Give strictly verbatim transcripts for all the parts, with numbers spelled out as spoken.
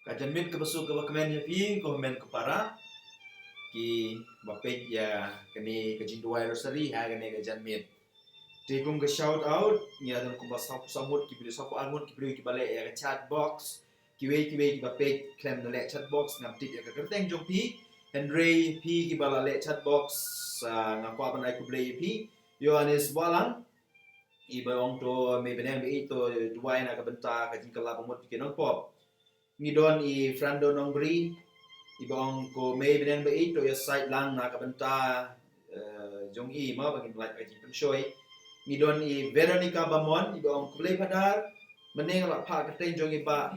Ka janmiet kaba suk kaba kmen ïa phi ko hynmen ko para kiba peit ïa kane ka jingduwai rosary ha kane ka janmiet. Te kum ka shout out, ngi la don kumba sawphew saw ngut ki briew, sawphew ar ngut ki briew kiba leh ïa ka chat box. Kiwei kiwei kiba peit khlem da leh chat box, ngam tip ïa ka kyrteng jong phi. Hynrei phi kiba la leh chat box, ah, nga kwah ban ai khublei ïa phi. Ïoannis Wahlang, iba ong to Mei Bneng ba ïeit to duwai na ka bynta ka jingkylla ba mut ki nongpop. Ngi don i Frando Nongbri, iba ong ko Mei Bneng ba ïeit to ïasaid lang na ka bynta, eh, jong i, mo, ba ngin lait ka jingpynshoi. Ngi don i Veronica Bamon, iba ong khublei Phadar, mynne nga la phah kyrteng jong i ba,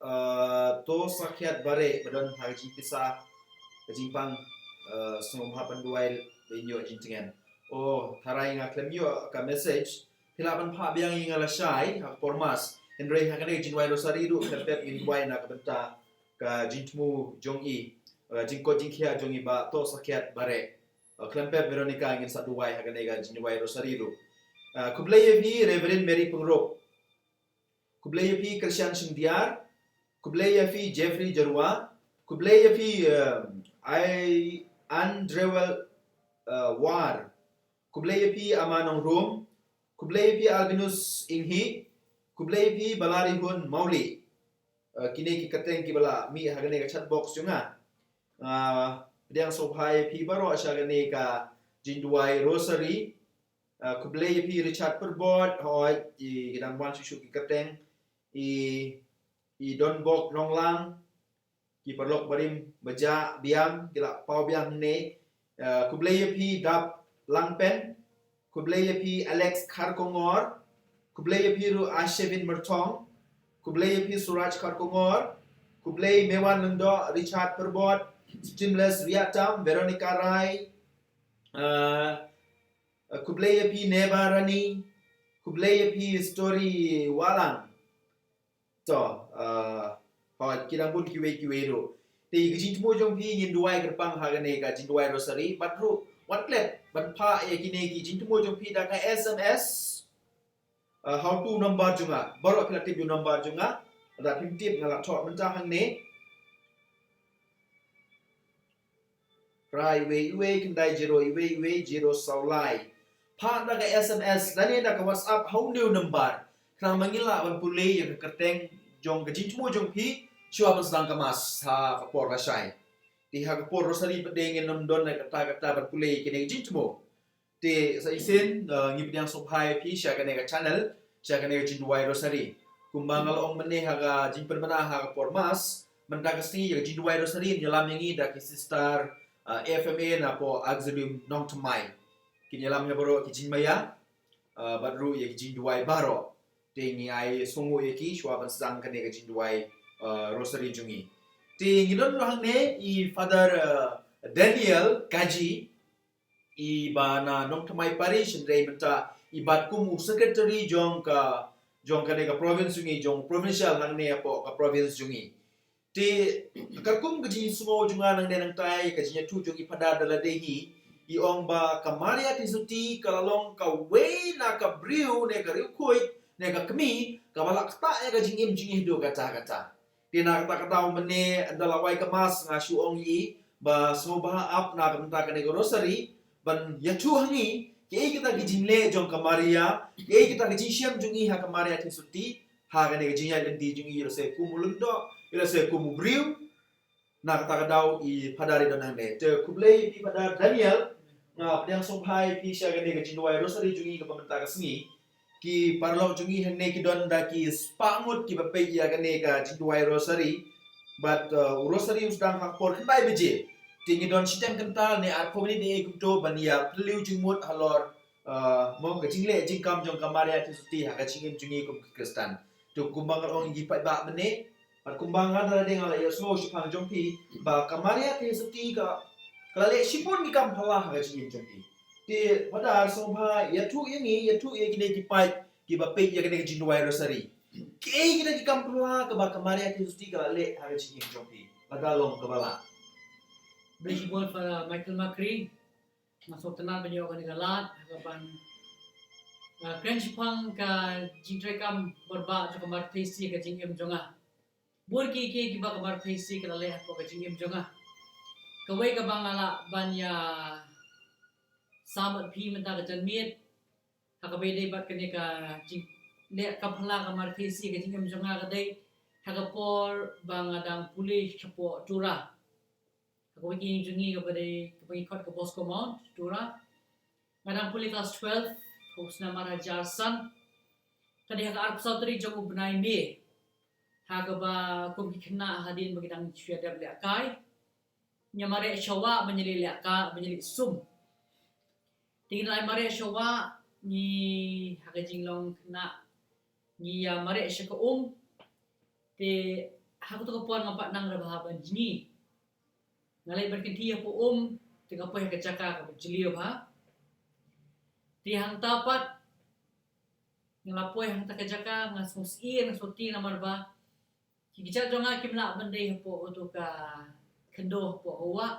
eh, to sakhiat bareh ba don ha ka jingpisa, ka jingpang, eh, sngewbha pynduwai ba in ïoh jingtngen. Oh, tharai nga khlem ïoh ka message, phi lah ban phah biang ïa nga lashai ha ka por mass. Hynrei ha kane ka jingduwai rosary ruh khlem pep ngin duwai na ka bynta ka jingthmu jong i, eh, jingkoit jingkhiah jong i ba to sakhiat bareh. Eh, khlem pep Veronica ngin sa duwai ha kane ka jingduwai rosary ruh. Eh, khublei ïa phi Reverend Mary Pyngrope. Khublei ïa phi Christian Shyndiar. Khublei ïa phi Jeffrey Jarwa. Khublei ïa phi, eh, ai Andrewel, eh, War. Khublei ïa phi Ama Nongrum. Khublei ïa phi Albinus Inghi. Khublei ïa phi Balarihun Mawlieh. Eh, kine ki kyrteng kiba la mih ha kane ka chat box jong nga. Ah, pdiang sngewbha ïa phi baroh sha kane ka jingduwai rosary. Ah, khublei ïa phi Richard Pyrbot, hooid, i ki dang wan shuh shuh ki kyrteng, i, i Donbok Nonglang, ki paralok barim, ba jah biang, ki la paw biang hangne. Ah, khublei ïa phi Dap Langpen, khublei ïa phi Alex Kharkongor, khublei ïa phi ruh Ashevin Myrthong, khublei ïa phi Suraj Kharkongor, khublei Mewan Lyngdoh, Richard Pyrbot, Streamless Riatam, Veronica Rai, ah, Uh, khublei ïa phi Neba Rani, khublei ïa phi Story Walang. To, uh, hooid, ki dang bun kiwei kiwei ruh. Te ka jingthmu jong phi ngin duwai kyrpang ha kane ka jingduwai rosary, bad ruh wan klet ban phah ïa kine ki jingthmu jong phi da ka S M S. Uh, ha utu u number jong nga, baroh phi la tip ïa u number jong nga. Lada phim tip nga la thoh mynta hangne. Phra iwei iwei khyndai zero iwei iwei zero saw lai. Phah da ka S M S lane da ka WhatsApp ha une u number. Khnang ba ngin lah ban pule ïa ka kyrteng jong ka jingthmu jong phi shuwa ban sdang ka mass ha ka por lashai. Te ha ka por rosary pat de ngin ym don na kata kata ban pule ïa kine ki jingthmu. Te sa shisien, uh, ngi pdiang sngewbha ïa phi sha kane ka channel, sha kane ka jingduwai rosary. Kumba nga la ong mynne ha ka jingpynbna ha ka por mass, mynta ka sngi ïa ka jingduwai rosary yn ïalam ïa ngi da ki sister, uh, F M A na poh Auxilium Nongthymmai. Kin ïalam ïa baroh ki jingmaïa, uh, bad ruh ïa ki jingduwai baroh. Te ngi ai sngewnguh ïa ki shuwa ban sdang kane ka jingduwai, uh, rosary jong ngi. Te ngi don ruh hangne i Father, uh, Daniel Kaji, i ba na Nongthymmai Parish, hynrei mynta i bat kum u secretary jong ka, jong kane ka province jong ngi, jong provincial hangne hapoh ka province jong ngi. Te katkum ka jingsngew jong nga nangne nangtai, ka jingïathuh jong i Phadar da lade hi, i ong ba ka Maria Theisotti ka la long kawei na ka briew ne ka riewkhuid ne ka kmie kaba la ktah ïa ka jingim jong ngi haduh katta katta. Te na kata ka daw mynne ynda la wai ka mass nga shu ong ïa i ba sngewbha ap na ka bynta kane ka rosary ban ïathuh ha ngi kiei kita ki jingleh jong ka Maria, kiei kita ki jingshem jong ngi ha ka Maria Theisotti, ha kane ka jingïaid lynti jong ngi, ïa lehse kum u Lyngdoh, ïa lehse kum u briew. Na kata ka daw i Phadar i don hangne. Te khublei ïa phi Phadar Daniel, nga pdiang sngewbha ïa phi sha kane ka jingduwai rosary jong ngi kaba mynta ka sngi. Ki paralok jong ngi hangne ki don da ki spah ngut kiba peit ïa kane ka jingduwai rosary. Bad, uh, u rosary u sdang ha ka por khyndai baje. Te ngi don shiteng kynta ne arphew minit ne kumto ban ïa phylliew jingmut halor, uh, mo ka jingleh jingkam jong ka Maria Theisotti ha ka jingim jong ngi kum ki Khristan. Te kumba nga ong ïa ki paidbah mynne, bad kumba nga da lade nga la ïohsngew shaphang jong phi ba ka Maria Theisotti ka, ka la leh shibun ki kam phylla ha ka jingim jong phi. Te Phadar sngewbha ïathuh ïa ngi, ïathuh ïa kine ki paid kiba peit ïa kane ka jingduwai rosary. Kiei kita ki kam phylla kaba ka Maria Theisotti ka la leh ha ka jingim jong phi? Lada long kaba lah. Bishop Father Michael Makri, nga sngewtynnat ban ïoh kane ka lad, ha kaban, ah, kren shaphang ka jingtrei kam bor ba jong ka Maria Theisotti ha ka jingim jong nga. Bun ki ki kiba ka Mother's Day ka la leh hapoh ka jingim jong nga. Kawei kaba nga lah ban ïa sam bad phi mynta ka janmiet ha kaba ïadei bad kane ka jing, ne ka pla ka Mother's Day ka jingim jong nga ka dei ha ka por ba nga dang pule shapoh Tura. Ha kawei ka ïing jong ngi kaba dei kaba ngi khot ka Bosco Mount Tura. Nga dang pule klas twelve ha u snem ar hajar san. Ka dei ha ka arphew saw tarik jong u bnai May. Ha kaba kum ki khynnah hadien ba ki dang shu ïa dep lehkai, ngi mareh sha wah ban ïa leh lehkai, ban ïa leh sum. Te ngi la mareh sha wah, ngi ha ka jinglong khynnah ngi ïa mareh sha ka um. Te ha kato ka por ngam pat nang re bha ban jngi. Nga leit ban kynthih hapoh um, te nga poi ha ka jaka kaba jylliew bha. Te hangta pat nga la poi hangta ka jaka, nga sngewsih, nga sngewtieng namar ba ki kjat jong nga kim lah ban dei hapoh kato ka khyndew hapoh ka wah,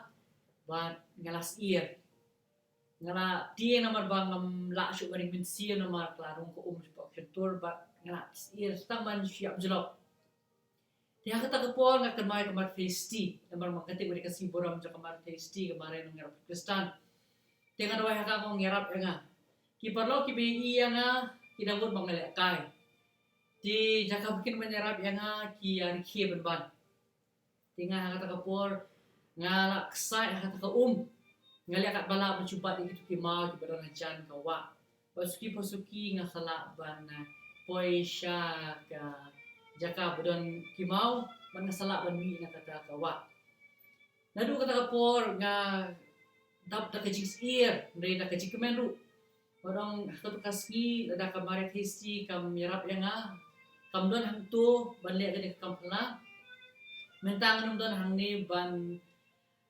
bad nga la sih. Nga la tieng namar ba ngam lah shuh ban ring mynsiem namar ka la rung ka um shapoh ka shyntur, bad nga la sih tang ban shu ïap jlop. Te ha kata ka por nga kynmaw ïa ka Mother's Day, namar ma ka tip ka dei ka sngi burom jong ka Mother's Day, ka Maria Nongïarap Khristan. Te nga duwai ha ka, Kong ïarap ïa nga. Ki paralok kiba ïohi ïa nga ki dang bun ba nga lehkai. Te jaka ba kin ban ïarap ïa nga ki ïa rkhie ban ban. Te nga ha kata ka por nga la ksai ha kata ka um. Nga leh katba lah ban shu bat ïa kito ki maw kiba don hajan ka wah. Bad suki pa suki nga sa lah ban, eh, poi sha ka jaka ba don ki maw, bad nga sa lah ban mih na kata ka wah. Naduh kata ka por nga dap da ka jingsyier, hynrei da ka jingkmen ruh. Bad ong ha kato ka sngi lada ka Maria Theisotti kam ïarap ïa nga, kam don hangto ban leh kane ka kam phylla, mynta ngan ym don hangne ban,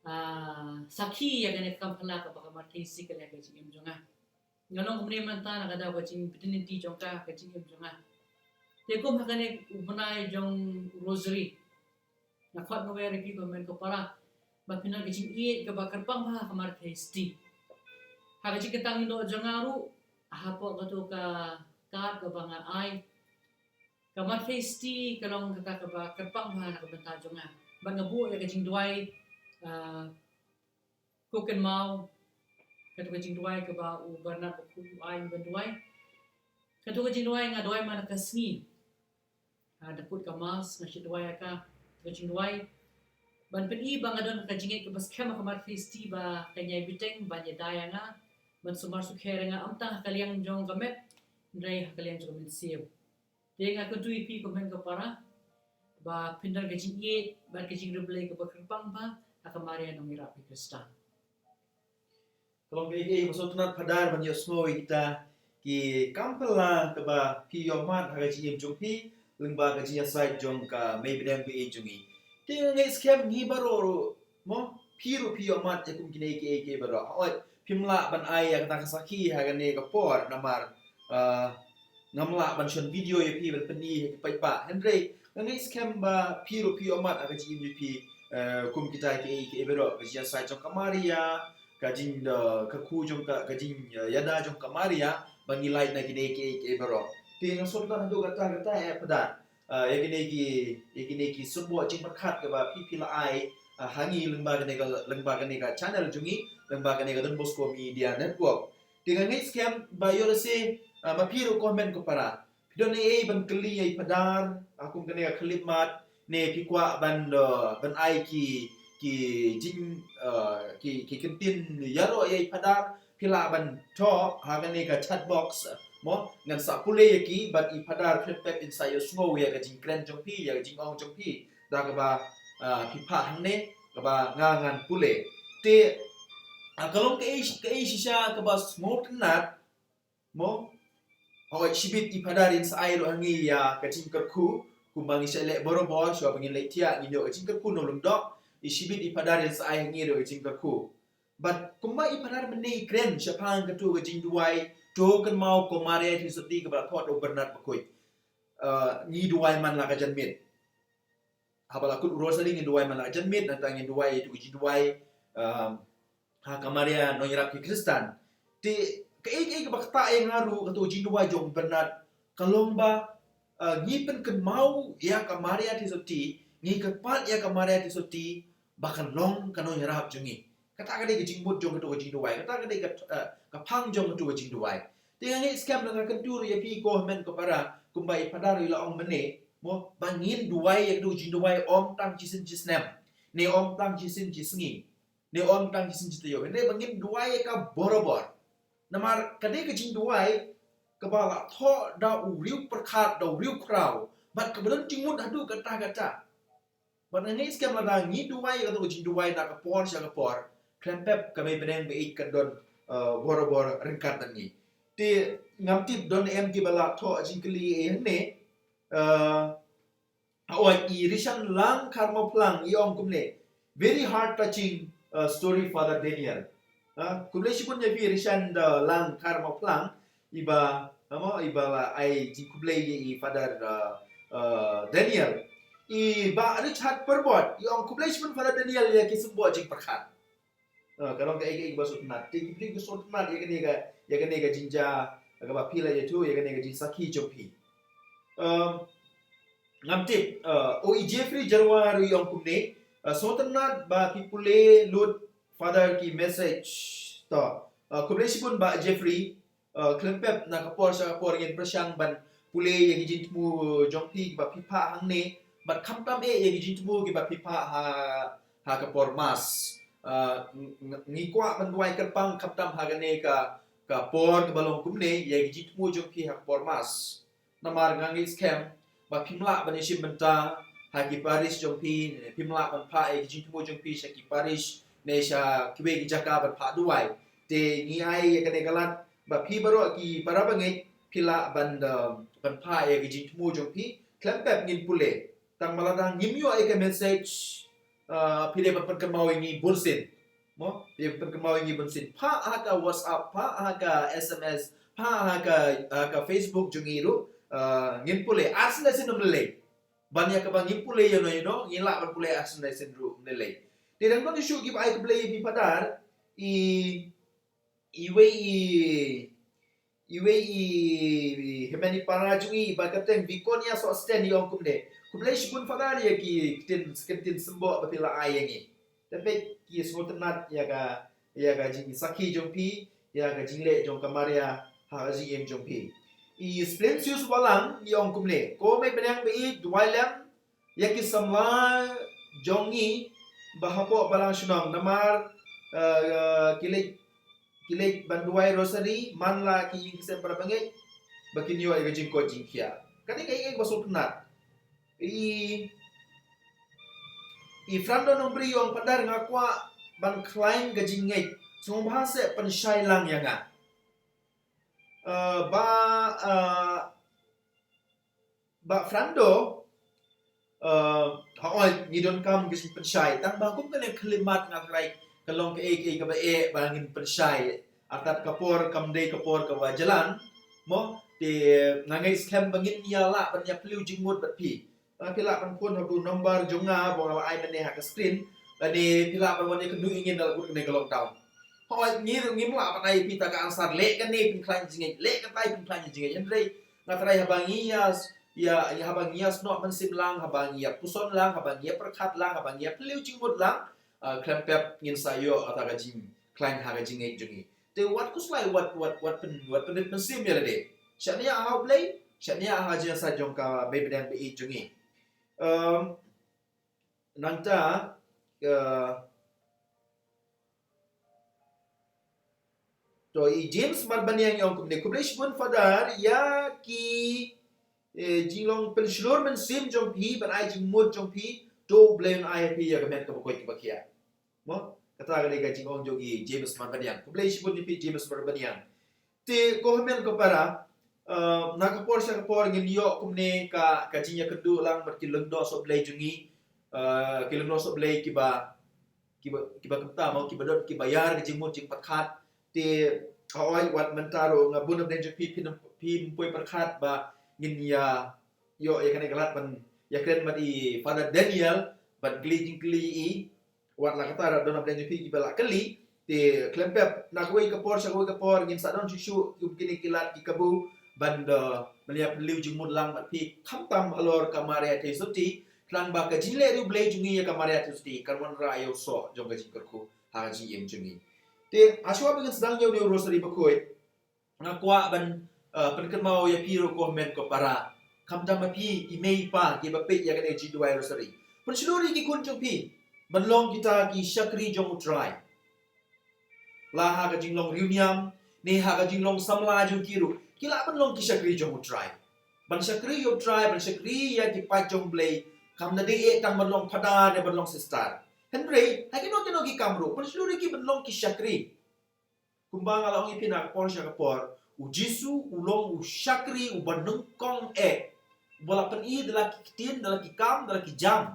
ah, sakhi ïa kane ka kam phylla kaba ka Maria Theisotti ka leh ha ka jingim jong nga. Nga long kumne mynta na ka daw ka jingpyntngen jong ka ha ka jingim jong nga. Te kum ha kane u bnai jong u Rosary, nga khot nga wer ïa phi ko hynmen ko para ba phin don ka jingïeit kaba kyrpang bha ha ka Maria Theisotti. Ha ka jingkyntang ïehnoh jong nga ruh, hapoh kato ka kad kaba nga ai, ka Maria Theisotti ka long kata kaba kyrpang bha na ka bynta jong nga. Bad nga buh ïa ka jingduwai, ah, Ko kynmaw, kato ka jingduwai kaba u Bernard bakhuid u ai ban duwai. Kato ka jingduwai nga duwai man la ka sngi. Ha, da kut ka Mass nga shait duwai ïa ka, kato ka jingduwai. Ban pyni ba nga don ka jingngeit kaba skhem ha ka Maria Theisotti ba kan ïai bteng ban ïada ïa nga, ban sumar sukher ïa nga, ym tang ha ka liang jong ka met, hynrei ha ka liang jong ka mynsiem. Te nga kyntu ïa phi ko hynmen ko para ba phin don ka jingïeit bad ka jingriewblei kaba kyrpang bha ha ka Maria Nongïarap Khristan. Ka long kaei kaei ba sngewtynnat Phadar ban ïohsngew ïa kita ki kam phylla kaba phi ïohmad ha ka jingim jong phi lyngba ka jingïasaid jong ka Mei Bneng ba ïeit jong ngi. Te nga ngeit skhem ngi baroh ruh, mo, phi ruh phi ïohmad ïa kum kine kiei kiei baroh. Hooid, phim lah ban ai ïa kata ka sakhi ha kane ka por namar, ah, ngam lah ban shon video ïa phi ban pyni ha ki paidbah. Hynrei nga ngeit skhem ba phi ruh phi ïohmad ha ka jingim jong phi, eh, kum kita kiei kiei baroh, ka jingïasaid jong ka Maria, ka jing, eh, ka kyrkhu jong ka, ka jing, eh, ïada jong ka Maria ba ngi lait na kine kiei kiei baroh. Te nga sngewthuh haduh katta katta eh Phadar, ah, ïa kine ki, ïa kine ki symboh jingpyrkhat kaba phi phi la ai, ah, ha ngi lyngba kane ka, lyngba kane ka channel jong ngi, lyngba kane ka Don Bosco Media Network. Te nga ngeit skhem ba ïoh lehse, ah, ma phi ruh ko hynmen ko para phi don ei ei ban kylli ïa i Phadar ha kum kane ka khyllipmat, ne phi kwah ban, ah, ban ai ki, ki jing, ah, ki, ki kyntien ïaroh ïa i Phadar, phi lah ban thoh ha kane ka chat box, mo, ngan sa pule ïa ki bad i Phadar khlem pep in sa ïohsngew ïa ka jingkren jong phi, ïa ka jingong jong phi da kaba, ah, phi phah hangne, kaba nga ngan pule. Te, ah, ka long kaei, kaei shisha kaba sngewtynnat, mo. Hooid, shibit i Phadar in sa ai ruh ha ngi ïa ka jingkyrkhu kumba ngi shait leh barabor shuwa ba ngin leit thiah, ngin ïoh ka jingkyrkhu na u Lyngdoh. I shibit i Phadar in sa ai ha ngi ruh ka jingkyrkhu. Bad kumba i Phadar mynne i kren shaphang kato ka jingduwai, to kynmaw ko Maria Theisotti kaba la thoh da u Bernard bakhuid. Eh, ngi duwai man la ka janmiet. Haba la kut u Rosary ngin duwai man la ka janmiet, nangta ngin duwai ïa tu ka jingduwai, um, ha ka Maria Nongïarap ki Khristan. Te kaei kaei kaba ktah ïa nga ruh kato ka jingduwai jong u Bernard ka long ba, uh, ngi pynkynmaw ïa ka Maria Theisotti ngi kyrpad ïa ka Maria Theisotti ba kan long ka nongïarap jong ngi. Kata ka dei ka jingmut jong kato ka jingduwai. Kata ka dei ka, eh, ka phang jong kato ka jingduwai. Te nga ngeit skhem, nga kyntu ruh ïa phi ko hynmen ko para, kumba i Phadar i la ong mynne, mo, ba ngin duwai ïa kato ka jingduwai ym tang shisien shisnem, ne ym tang shisien shisngi, ne ym tang shisien shi taïew. Hynrei ba ngin duwai ïa ka borabor. Namar ka dei ka jingduwai kaba la thoh da u riewpyrkhat, da u riewkhraw, bad kaba don jingmut haduh katta katta. Bad nga ngeit skhem lada ngi duwai ïa kato ka jingduwai na ka por sha ka por, khlem pep ka Mei Bneng Ba Ïeit kan don, eh, borabor ryngkat bad ngi. Te ngam tip don em kiba la thoh jingkylli ïa hangne, eh, Hooid, i Rishan Langkharmawphlang i ong kumne. Very heart touching, uh, story, Father Daniel. Ha, khublei shibun ïa phi Rishan, uh, Langkharmawphlang, iba, namo, iba la ai jingkhublei ïa i Father, uh, uh, Daniel. I Bah Richard Pyrbot i ong khublei shibun Father Daniel ïa ki symboh jingpyrkhat. Ah, ka long kaei kaei kaba sngewtynnat. Te ki briew ki sngewtynnat ïa kane ka, ïa kane ka jingjia kaba phi la ïathuh, ïa kane ka jingsakhi jong phi. Um, ngam tip, uh, o i Jeffrey Jarwar i ong kumne, uh, sngewtynnat ba phi pule lut Father ki message. To, uh, khublei shibun Bah Jeffrey. Uh, khlem pep na ka por sha ka por ngin pyrshang ban pule ïa ki jingthmu jong phi kiba phi phah hangne, bad khamtam eh ïa ki jingthmu kiba phi phah ha, ha ka por Mass. Uh, ng-, ng-, ngi kwah ban duwai kyrpang khamtam ha kane ka, ka por kaba long kumne ïa ki jingthmu jong phi ha ka por Mass. Namar nga ngeit skhem ba phim lah ban ïashim bynta ha ki parish jong phi, phim lah ban phah ïa ki jingthmu jong phi sha ki parish ne sha kiwei ki jaka ban phah duwai. Te ngi ai ïa kane ka lad ba phi baroh ki para bangeit phi lah ban, um, ban phah ïa ki jingthmu jong phi khlem pep ngin pule. Tang ba lada ngim ïoh ïa ka message, uh, phi dei ban pynkynmaw ïa ngi bunsien. Mo, phi dei ban pynkynmaw ïa ngi bunsien. Phah ha ka WhatsApp, phah ha ka S M S, phah ha ka, ha ka Facebook jong ngi ruh, uh, ngin pule. Arsien da sien ym lei. Ban ïa kaba ngim pule ïano ïano, ngi lah ban pule arsien da sien ruh ym lei. Te dang don shuh kiba ai khublei ïa phi Phadar, i, iwei i, iwei i, i hynmen i para jong ngi ba kyrteng Viconia Sosten i ong kumne. Khublei shibun Phadar ïa ki ktien, ktien symboh ba phi la ai ïa ngi. Te peit ki sngewtynnat ïa ka, ïa ka jingsakhi jong phi, ïa ka jingleh jong ka Maria ha ka jingim jong phi. I Splensius Walang i ong kumne. Ko Mei Bneng Ba Ïeit, duwai lem ïa ki samla jong ngi ba hapoh balang shnong namar, eh, ki leit, ki leit ban duwai rosary man la ki ïing ki sem para bangeit ba kin ïoh ïa ka jingkoit jingkhiah. Kane ka ïing ba sngewtynnat. I, i Frando Nongbri i ong Phadar, nga kwah ban khlaiñ ka jingngeit, sngewbha seh pynshai lang ïa nga. Eh, ba, eh, Bah Frando, eh, hooid ngi donkam ka jingpynshai. Tang ba kum kane ka khyllipmat nga tharai ka long kaei kaei kaba eh ba ngin pynshai. Artat ka por kam dei ka por kaba jlan. Mo, te nga ngeit skhem ba ngin ïa lah ban ïa phylliew jingmut bad phi. Lada phi lah ban phone ha u number jong nga ba nga la ai mynne ha ka screen. Lane phi lah ban wan ïakynduh ïa ngi na la kut kane ka lockdown. Hooid ngi ruh ngim lah ban ai phi ta ka answer leh kane pynkhlaiñ jingngeit, leh katai pynkhlaiñ jingngeit. Hynrei nga tharai haba ngi ïa, ïa, ïa haba ngi ïa snoh mynsiem lang, haba ngi ïa puson lang, haba ngi ïa pyrkhat lang, haba ngi ïa phylliew jingmut lang, ah, khlem pep ngin sa ïoh ata ka jingkhlaiñ ha ka jingngeit jong ngi. Te wat khuslai, wat, wat, wat pyn, wat pynrit mynsiem ïa lade. Shaniah ha U Blei, shaniah ha jingïasaid jong ka Mei Bneng Ba Ïeit jong ngi. Em, nangta, eh, to i James Marbaniang i ong kumne, khublei shibun Phadar ïa ki, eh, jinglong pynshlur mynsiem jong phi, ban ai jingmut jong phi, to U Blei un ai phi ïa ka met kaba koit kaba khiah. Mo, kata ka dei ka jingong jong i James Marbaniang. Khublei shibun ïa phi James Marbaniang. Te ko hynmen ko para, eh, na ka por sha ka por ngin ïoh kumne ka, ka jingïakynduh lang bad ki lyngdoh sohblei jong ngi, eh, ki lyngdoh sohblei kiba, kiba, kiba kumta mo, kiba don, kiba ïar ka jingmut jingpyrkhat. Te hooid wat mynta ruh nga bun na pdeng jong phi, phi, phi ym poi pyrkhat ba ngin ïa ïoh ïa kane ka lad ban ïakren bad i Father Daniel ban kylli jingkylli ïa i. Wat la katta ruh don na pdeng jong phi kiba la kylli. Te khlem pep na kawei ka por sha kawei ka por ngin sa don shuh shuh kum kine ki lad ki kabu ban da ban ïa phylliew jingmut lang bad phi khamtam halor ka Maria Theisotti, Tang ba ka jingleh ri u Blei jong ngi ïa ka Maria Thursday kan wanrah ïa u soh jong ka jingkyrkhu ha ka jingim jong ngi. Te hashwa ba ngin sdang ïa une u Rosary Bakhuid, nga kwah ban, eh, pynkynmaw ïa phi ruh ko hynmen ko para. Khamtam ma phi i mei i pa kiba peit ïa kane ka jingduwai Rosary, pynshlur ïa ki khun jong phi ban long kita ki shakri jong u Trai. La ha ka jinglong riewniam ne ha ka jinglong samla jong ki ruh, ki lah ban long ki shakri jong u Trai. Ban shakri ïa u Trai, ban shakri ïa ki paid jong u Blei, kam da dei eh tang ban long phadar ne ban long sister. Hynrei ha kino kino ki kam ruh pynshlur ïa ki ban long ki shakri. Kumba nga la ong ïa phi na ka por sha ka por, u Jisu u long u shakri uba nyngkong eh, uba la pyni da la ki ktien, da la ki kam, da la ki jam.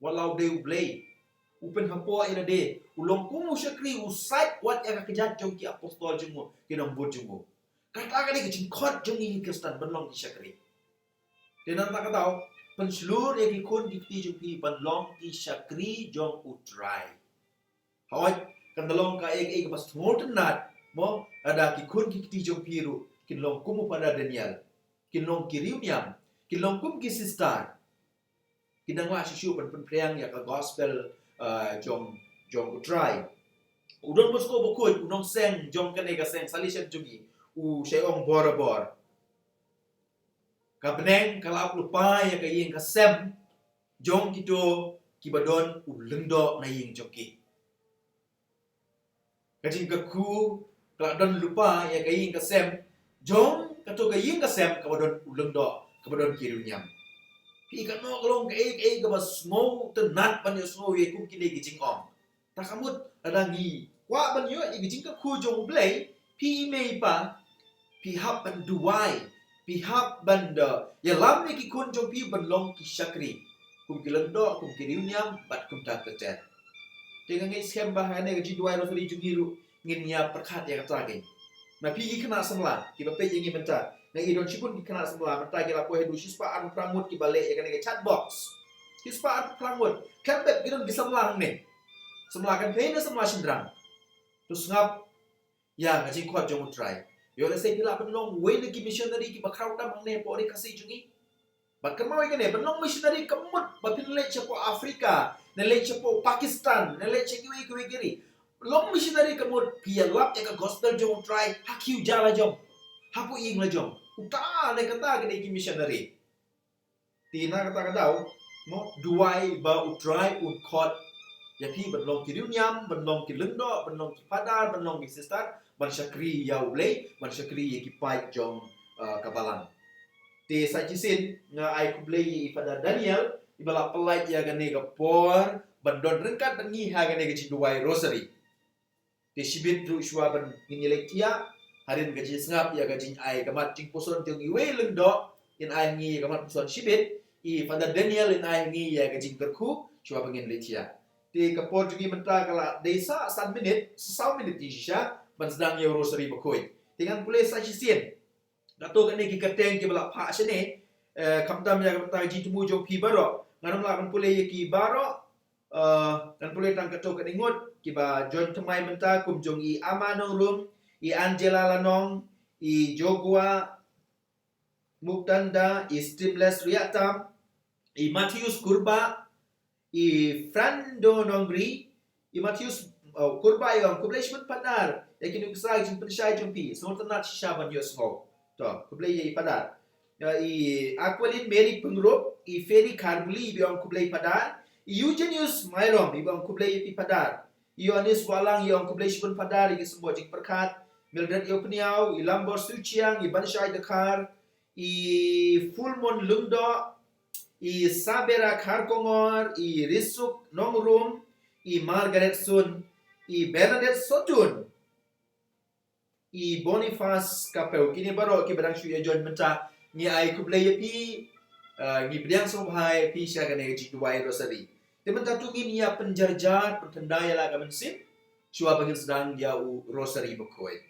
Wat la u dei u Blei, u pynhapoh ïa lade, u long kum u shakri, u sait wat ïa ka kjat jong ki apostol jong u, ki nongbud jong u. Kata ka dei ka jingkhot jong ngi ki Khristan ban long ki shakri. Te nangta ka daw, pynshlur ïa ki khun ki kti jong phi ban long ki shakri jong u Trai. Hooid, kan da long kaei kaei kaba sngewtynnat, mo, lada ki khun ki kti jong phi ruh kin long kum u Father Daniel, kin long ki riewniam, kin long kum ki sister. Ki dang lah shuh shuh ban pynphriang ïa ka gospel, eh, jong, jong u Trai. U Don Bosco Bakhuid, u nongseng jong kane ka seng Salesian jong ngi, u shait ong bor bor, ka bneng ka la ap lypa ïa ka ïing ka sem jong kito kiba don u lyngdoh na ïing jong ki. Ka jingkyrkhu ka la don lypa ïa ka ïing ka sem jong kato ka ïing ka sem kaba don u lyngdoh, kaba don ki riewniam. Phi, kano ka long kaei kaei kaba sngewtynnat ban ïohsngew ïa kum kine ki jingong. Ta ka mut lada ngi kwah ban ïoh ïa ka jingkyrkhu jong u Blei, phi i mei i pa, phi hap ban duwai, phi hap ban da ïalam ïa ki khun jong phi ban long ki shakri, kum ki lyngdoh, kum ki riewniam bad kumta ter ter. Te nga ngeit skhem ba ha kane ka jingduwai Rosary jong ngi ruh ngin ïa pyrkhat ïa kata keiñ. Ma phi ki khynnah samla kiba peit ïa ngi mynta, nga i don shibun ki khynnah samla mynta ki la poi haduh shispah arphew phra ngut kiba leh ïa kane ka chat box. Shispah arphew phra ngut, khlem pep ki don ki samla hangne. Samla kynthei ne samla shynrang. To sngap ïa ka jingkhot jong u Trai. Ïoh lehse phi lah ban long uwei na ki missionary kiba khraw tam hangne hapoh ri Khasi jong ngi. Bad kynmaw ïa kane, ban long missionary ka mut ba phin leit shapoh Africa, ne leit shapoh Pakistan, ne leit sha kiwei kiwei ki ri. Long missionary ka mut phi ïalap ïa ka gospel jong u Trai ha ki ïa la jong, hapoh ïing la jong. Uta ne kata ka dei ki missionary. Te na kata ka daw, mo, duwai ba u Trai un khot ïa phi ban long ki riewniam, ban long ki lyngdoh, ban long ki phadar, ban long ki sister, ban shakri ïa u Blei, ban shakri ïa ki paid jong, uh, ka balang. Te sa shisien nga ai khublei ïa i Father Daniel iba la pynlait ïa kane ka por ban don ryngkat bad ngi ha kane ka jingduwai Rosary. Te shibit ruh shuwa ban ngin ïa leit thiah, hadien ka jingsngap ïa ka jingai ka mat jingpuson jong iwei i lyngdoh, in ai ngi ïa ka mat puson shibit, i Father Daniel in ai ngi ïa ka jingkyrkhu shuwa ban ngin leit thiah. Te ka por jong ngi mynta ka la dei sa san minit, sa saw minit shisha ban sdang ïa u Rosary Bakhuid. Te ngan pule sa shisien. Kato kane ki kyrteng kiba la phah shane, eh, khamtam ïa kata ka jingthmu jong phi baroh. Ngan ym lah ban pule ïa ki baroh, eh, ngan pule tang kato kane ngut kiba join thymmai mynta kum jong i Ama Nongrum, i Angela Lanong, i Jogua Muktanda, i Stimless Riatam, i Matthews Kurbah, i Frando Nongbri, i Matthews, oh, Kurbah, i ong khublei shibun Phadar ïa ki nuksa jingpynshai jong phi, sngewtynnat shisha ban ïohsngew. To, khublei ïa i Phadar. Ïa i Aquilin Mary Pyngrope, i Ferry Kharbuli, i ong khublei Phadar, i Eugenius Myrom, i ong khublei ïa phi Phadar. I Ioannis Wahlang, i ong khublei shibun Phadar ïa ki symbol jingpyrkhat. Mildred Iopniau, i Lambor Suchiang, i Banshai Dkhar, i Fulmon Lyngdoh, i Sabera Kharkongor, i Risuk Nongrum, i Margaret Sun, i Bernadette Sotun, i Boniface Kapeu. Kine baroh kiba dang shu ïa join mynta, ngi ai khublei ïa phi, eh, ngi pdiang sngewbha ïa phi sha kane ka jingduwai Rosary. Te mynta to ngin ïa pynjarjar, pynthyndai ïa la ka mynsiem shuwa ba ngin sdang ïa u Rosary Bakhuid.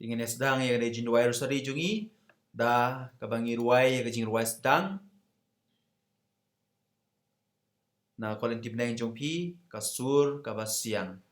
Te ngin ïa sdang ïa ka jingduwai rosari jong ngi da kaba ngi rwai ïa ka jingrwai sdang na ka lynti bneng jong phi, ka sur kaba siang.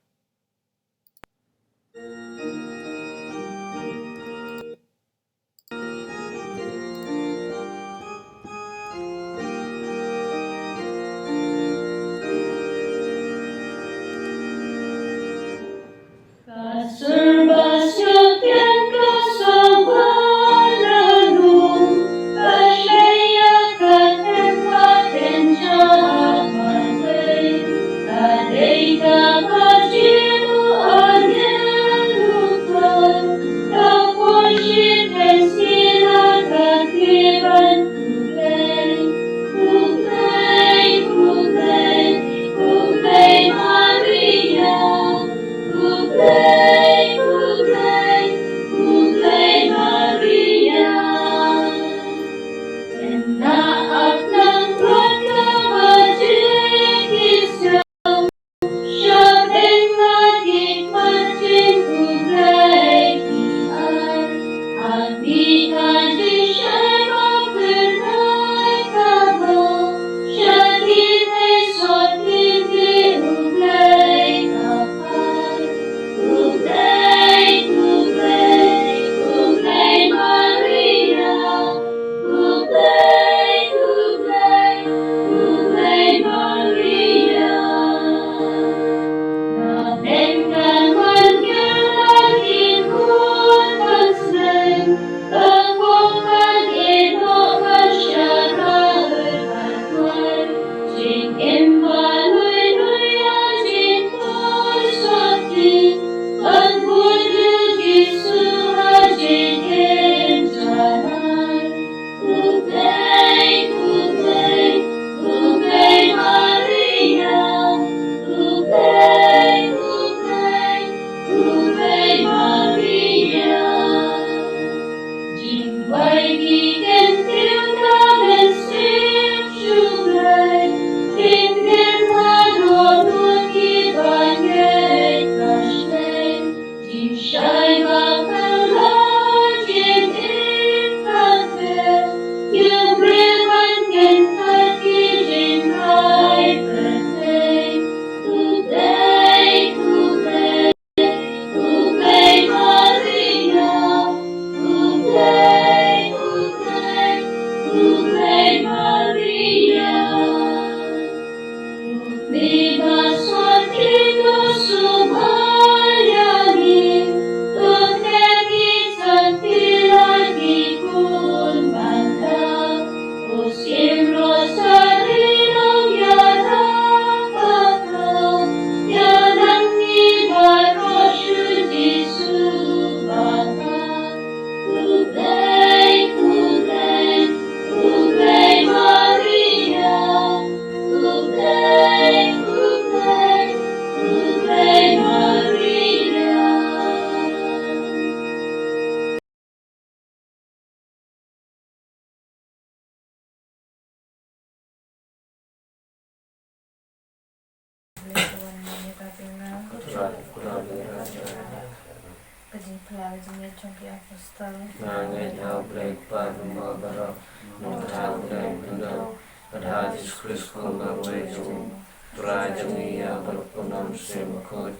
Ka jingphla ka jingngeit jong ki apostol. Nga ngeit ha U Blei Kpa Baroh, nongthaw Blei Khyndew, bad ha Jisu Khrist Khun Bawei jong U Trai jong ngi, ïa uba la pynlong shem bakhuid,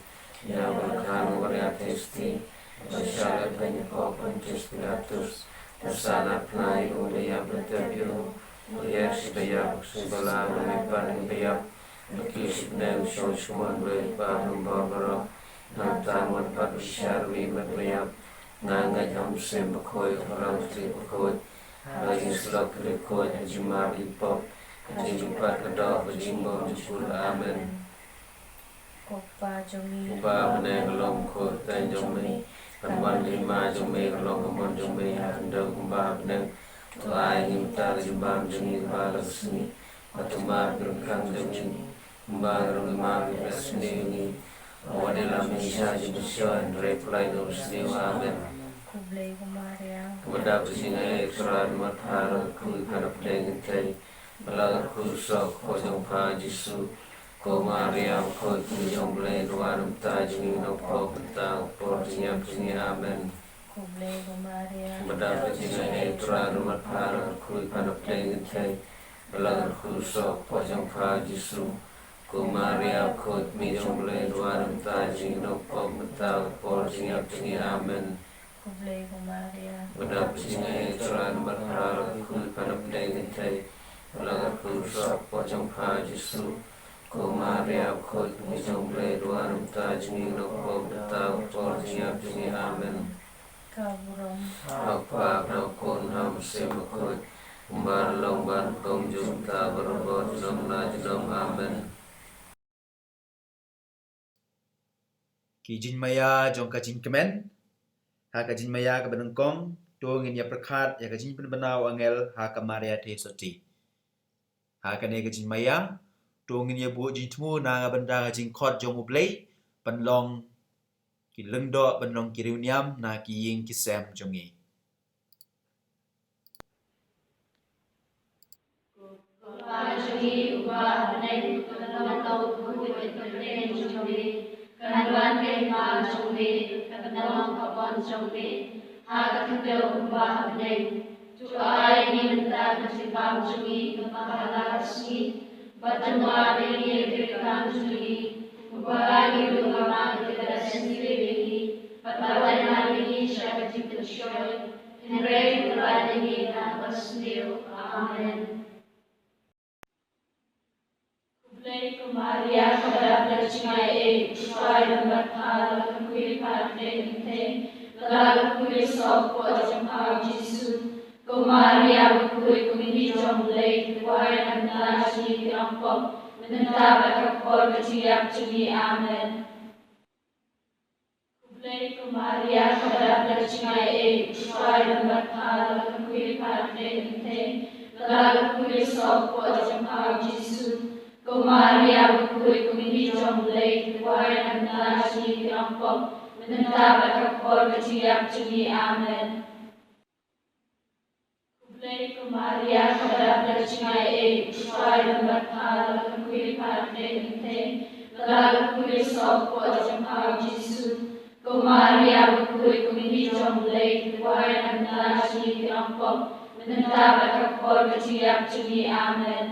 ïa uba la khan, uba la ïathie stie, uba shah leit beiñ hapoh Pontius Pilatus, la sah na phna ïa u, la ïap, la tep ïa u, la ïaid sha ba ïap, sha ba la, la mihpat na ki ba ïap, la kiew sha bneng, la shong sha ka mon U Blei Kpa Baroh, nangta un wan pat bishar ïa ki ba ïap. Nga ngeit ha U Mynsiem Bakhuid, U Trai Bakhuid, ha ka jingsyllok bakhuid, ha ka jingmap ïa ki pop, ha ka jingmihpat ka doh, ha ka jingbym jukut. Amen. Ko Kpa jong ngi, uba ha bneng, ka long bakhuid kyrteng jong me, kan wan ka hima jong me, kan long ka mon jong me ha khyndew kumba ha bneng. To ai ngi mynta ka jingbam jong ngi kaba la ka sngi, bad to map ïa ki ryngkang jong ngi kumba ngi ruh ngi map ïa ki ba sniew ïa ngi. Wat ïalam ïa ngi sha ka jingpynshoi, hynrei pynlait ngi na u basniew. Amen. Khublei ko Maria, kaba dap ka jingaiei, U Trai u don bad pha, nga kyrkhu ïa pha na pdeng kynthei, bad nga kyrkhu ruh ïa u kpoh jong pha Jisu. Ko Maria bakhuid, Kmie jong U Blei, to wan na ka bynta jong ngi ki nongpop, mynta bad ha ka por jingïap jong ngi. Amen. Khublei ko Maria. Ka dap ka jingaiei, U Trai u don bad pha, la kyrkhu ïa pha na pdeng ki kynthei, la kyrkhu u soh hapoh jong pha Jisu. Ko Maria bakhuid, kmie jong U Blei, duwai na ka bynta jong ngi ki nongpop, mynta bad ka por jingïap jong ngi. Amen. Khublei ko Maria. Ka dap ka jingaiei, U Trai u don bad pha, la kyrkhu ïa pha na pdeng ki kynthei, la kyrkhu u soh hapoh jong pha Jisu. Ko Maria bakhuid, kmie jong U Blei, duwai na ka bynta jong ngi ki nongpop, mynta bad ka por jingïap jong ngi. Amen. Ka burom ha u Kpa, ha u Khun, ha u Mynsiem Bakhuid, kumba la long, bad kumjuh, mynta bad barabor, junom la junom. Amen. Ki jingmaïa jong ka jingkmen. Ha ka jingmaïa kaba nyngkong, to ngin ïa pyrkhat ïa ka jingpynbna u angel ha ka Maria Theisotti. Ha kane ka jingmaïa, to ngin ïa buh jingthmu na ka bynta ka jingkhot jong U Blei ban long ki lyngdoh, ban long ki riewniam na ki ïing ki sem jong ngi. Ko Kpa jong ngi uba ha bneng, ka long ka jingkyrkhu ka kyrteng jong me, kan wan ka hima jong me, kan long ka mon jong me ha ka khyndew kumba ha bneng. To ai ïa ngi mynta ka jingbam jong ngi kaba ha la ka sngi, bad to map ïa ngi ki kam jong ngi, kumba ngi ruh ngi map ïa kiba sngewsih ïa ngi, bad wat ïa ngi sha ka jingpynshoi, hynrei to pynlait ïa ngi na kaba sniew. Amen. Khublei ko Maria, kaba dap da ka jingaiei, U Trai u don bad pha, la kyrkhu ïa pha na pdeng ki kynthei, la kyrkhu ïa u soh hapoh jong pha U Jisu. Ko Maria bakhuid, ko Mynsiem jong U Blei, to duwai na ka bynta jong ngi ki nongpop, mynta bad ha ka por ka jingïap jong ngi. Amen. Khublei ko Maria, kaba dap da ka jingaiei, U Trai u don bad pha, la kyrkhu ïa pha na pdeng ki kynthei, la kyrkhu ïa u soh hapoh jong pha U Jisu. Ko Maria bakhuid, ko Mynsiem jong U Blei, to duwai na ka bynta jong ngi ki nongpop, mynta bad ha ka por ka jingïap jong ngi. Amen. Khublei ko Maria, kaba dap da ka jingaiei, U Trai u don bad pha, la kyrkhu ïa pha na pdeng ki kynthei, la kyrkhu ïa u soh hapoh jong pha U Jisu. Ko Maria bakhuid, ko Mynsiem jong U Blei, to duwai na ka bynta jong ngi ki nongpop, mynta bad ha ka por ka jingïap jong ngi. Amen.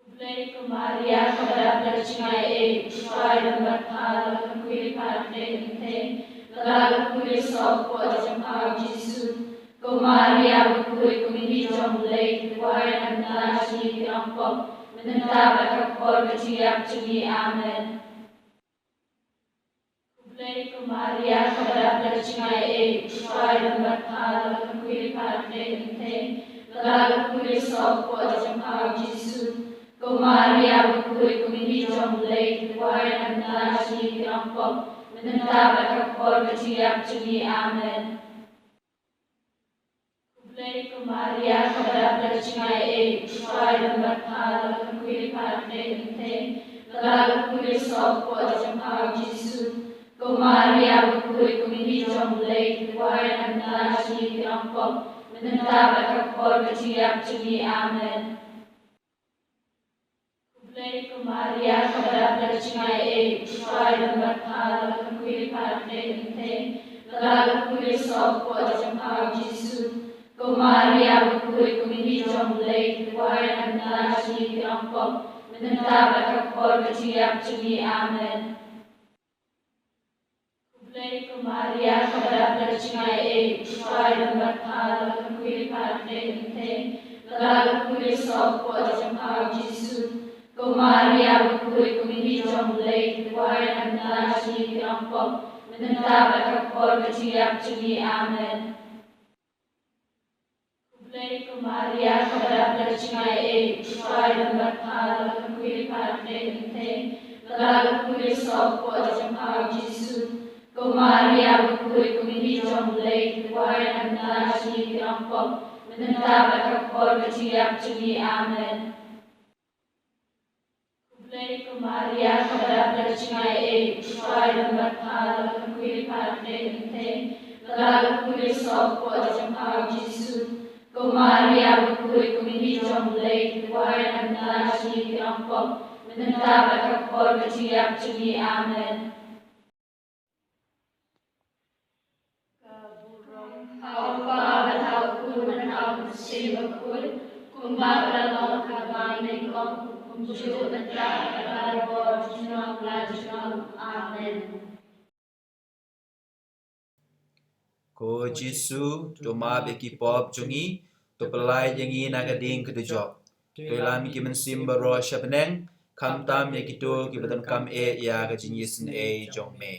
Khublei ko Maria, kaba dap da ka jingaiei, U Trai u don bad pha, la kyrkhu ïa pha na pdeng ki kynthei, la kyrkhu ïa u soh hapoh jong pha U Jisu. Ko Maria bakhuid, ko Mynsiem jong U Blei, to duwai na ka bynta jong ngi ki nongpop, mynta bad ha ka por ka jingïap jong ngi. Amen. Khublei ko Maria, kaba dap da ka jingaiei, U Trai u don bad pha, la kyrkhu ïa pha na pdeng ki kynthei, la kyrkhu ïa u soh hapoh jong pha U Jisu. Ko Maria bakhuid, ko Mynsiem jong U Blei, to duwai na ka bynta jong ngi ki nongpop, mynta bad ha ka por ka jingïap jong ngi. Amen. Khublei ko Maria, kaba dap da ka jingaiei, U Trai u don bad pha, la kyrkhu ïa pha na pdeng ki kynthei, la kyrkhu ïa u soh hapoh jong pha U Jisu. Ko Maria bakhuid, ko Mynsiem jong U Blei, to duwai na ka bynta jong ngi ki nongpop, mynta bad ha ka por ka jingïap jong ngi. Amen. Khublei ko Maria, kaba dap da ka jingaiei, U Trai u don bad pha, la kyrkhu ïa pha na pdeng ki kynthei, la kyrkhu ïa u soh hapoh jong pha U Jisu. Ko Maria bakhuid, ko Mynsiem jong U Blei, to duwai na ka bynta jong ngi ki nongpop, mynta bad ha ka por ka jingïap jong ngi. Amen. Khublei ko Maria, kaba dap da ka jingaiei, U Trai u don bad pha, la kyrkhu ïa pha na pdeng ki kynthei, la kyrkhu ïa u soh hapoh jong pha U Jisu. Ko Maria bakhuid, ko Mynsiem jong U Blei, to duwai na ka bynta jong ngi ki nongpop, mynta bad ha ka por ka jingïap jong ngi. Amen. Khublei ko Maria, kaba dap da ka jingaiei, U Trai u don bad pha, la kyrkhu ïa pha na pdeng ki kynthei, la kyrkhu ïa u soh hapoh jong pha U Jisu. Ko Maria bakhuid, ko Mynsiem jong U Blei, to duwai na ka bynta jong ngi ki nongpop, mynta bad ha ka por ka jingïap jong ngi. Amen. Khublei ko Maria, kaba dap da ka jingaiei, U Trai u don bad pha, la kyrkhu ïa pha na pdeng ki kynthei, la kyrkhu ïa u soh hapoh jong pha U Jisu. Ko Maria bakhuid, ko Mynsiem jong U Blei, to duwai na ka bynta jong ngi ki nongpop, mynta bad ha ka por ka jingïap jong ngi. Amen. Ha u Kpa bad ha u Khun bad ha u Mynsiem Bakhuid, kumba la long ha kaba nyngkong, kumjuh mynta, bad barabor, junom la junom. Amen. Ko Jisu, to map ïa ki pop jong ngi, to pyllait ïa ngi na ka ding ka dujok. To ïalam ïa ki mynsiem baroh sha bneng, khamtam ïa kito kiba donkam eh ïa ka jingïaseng jong me.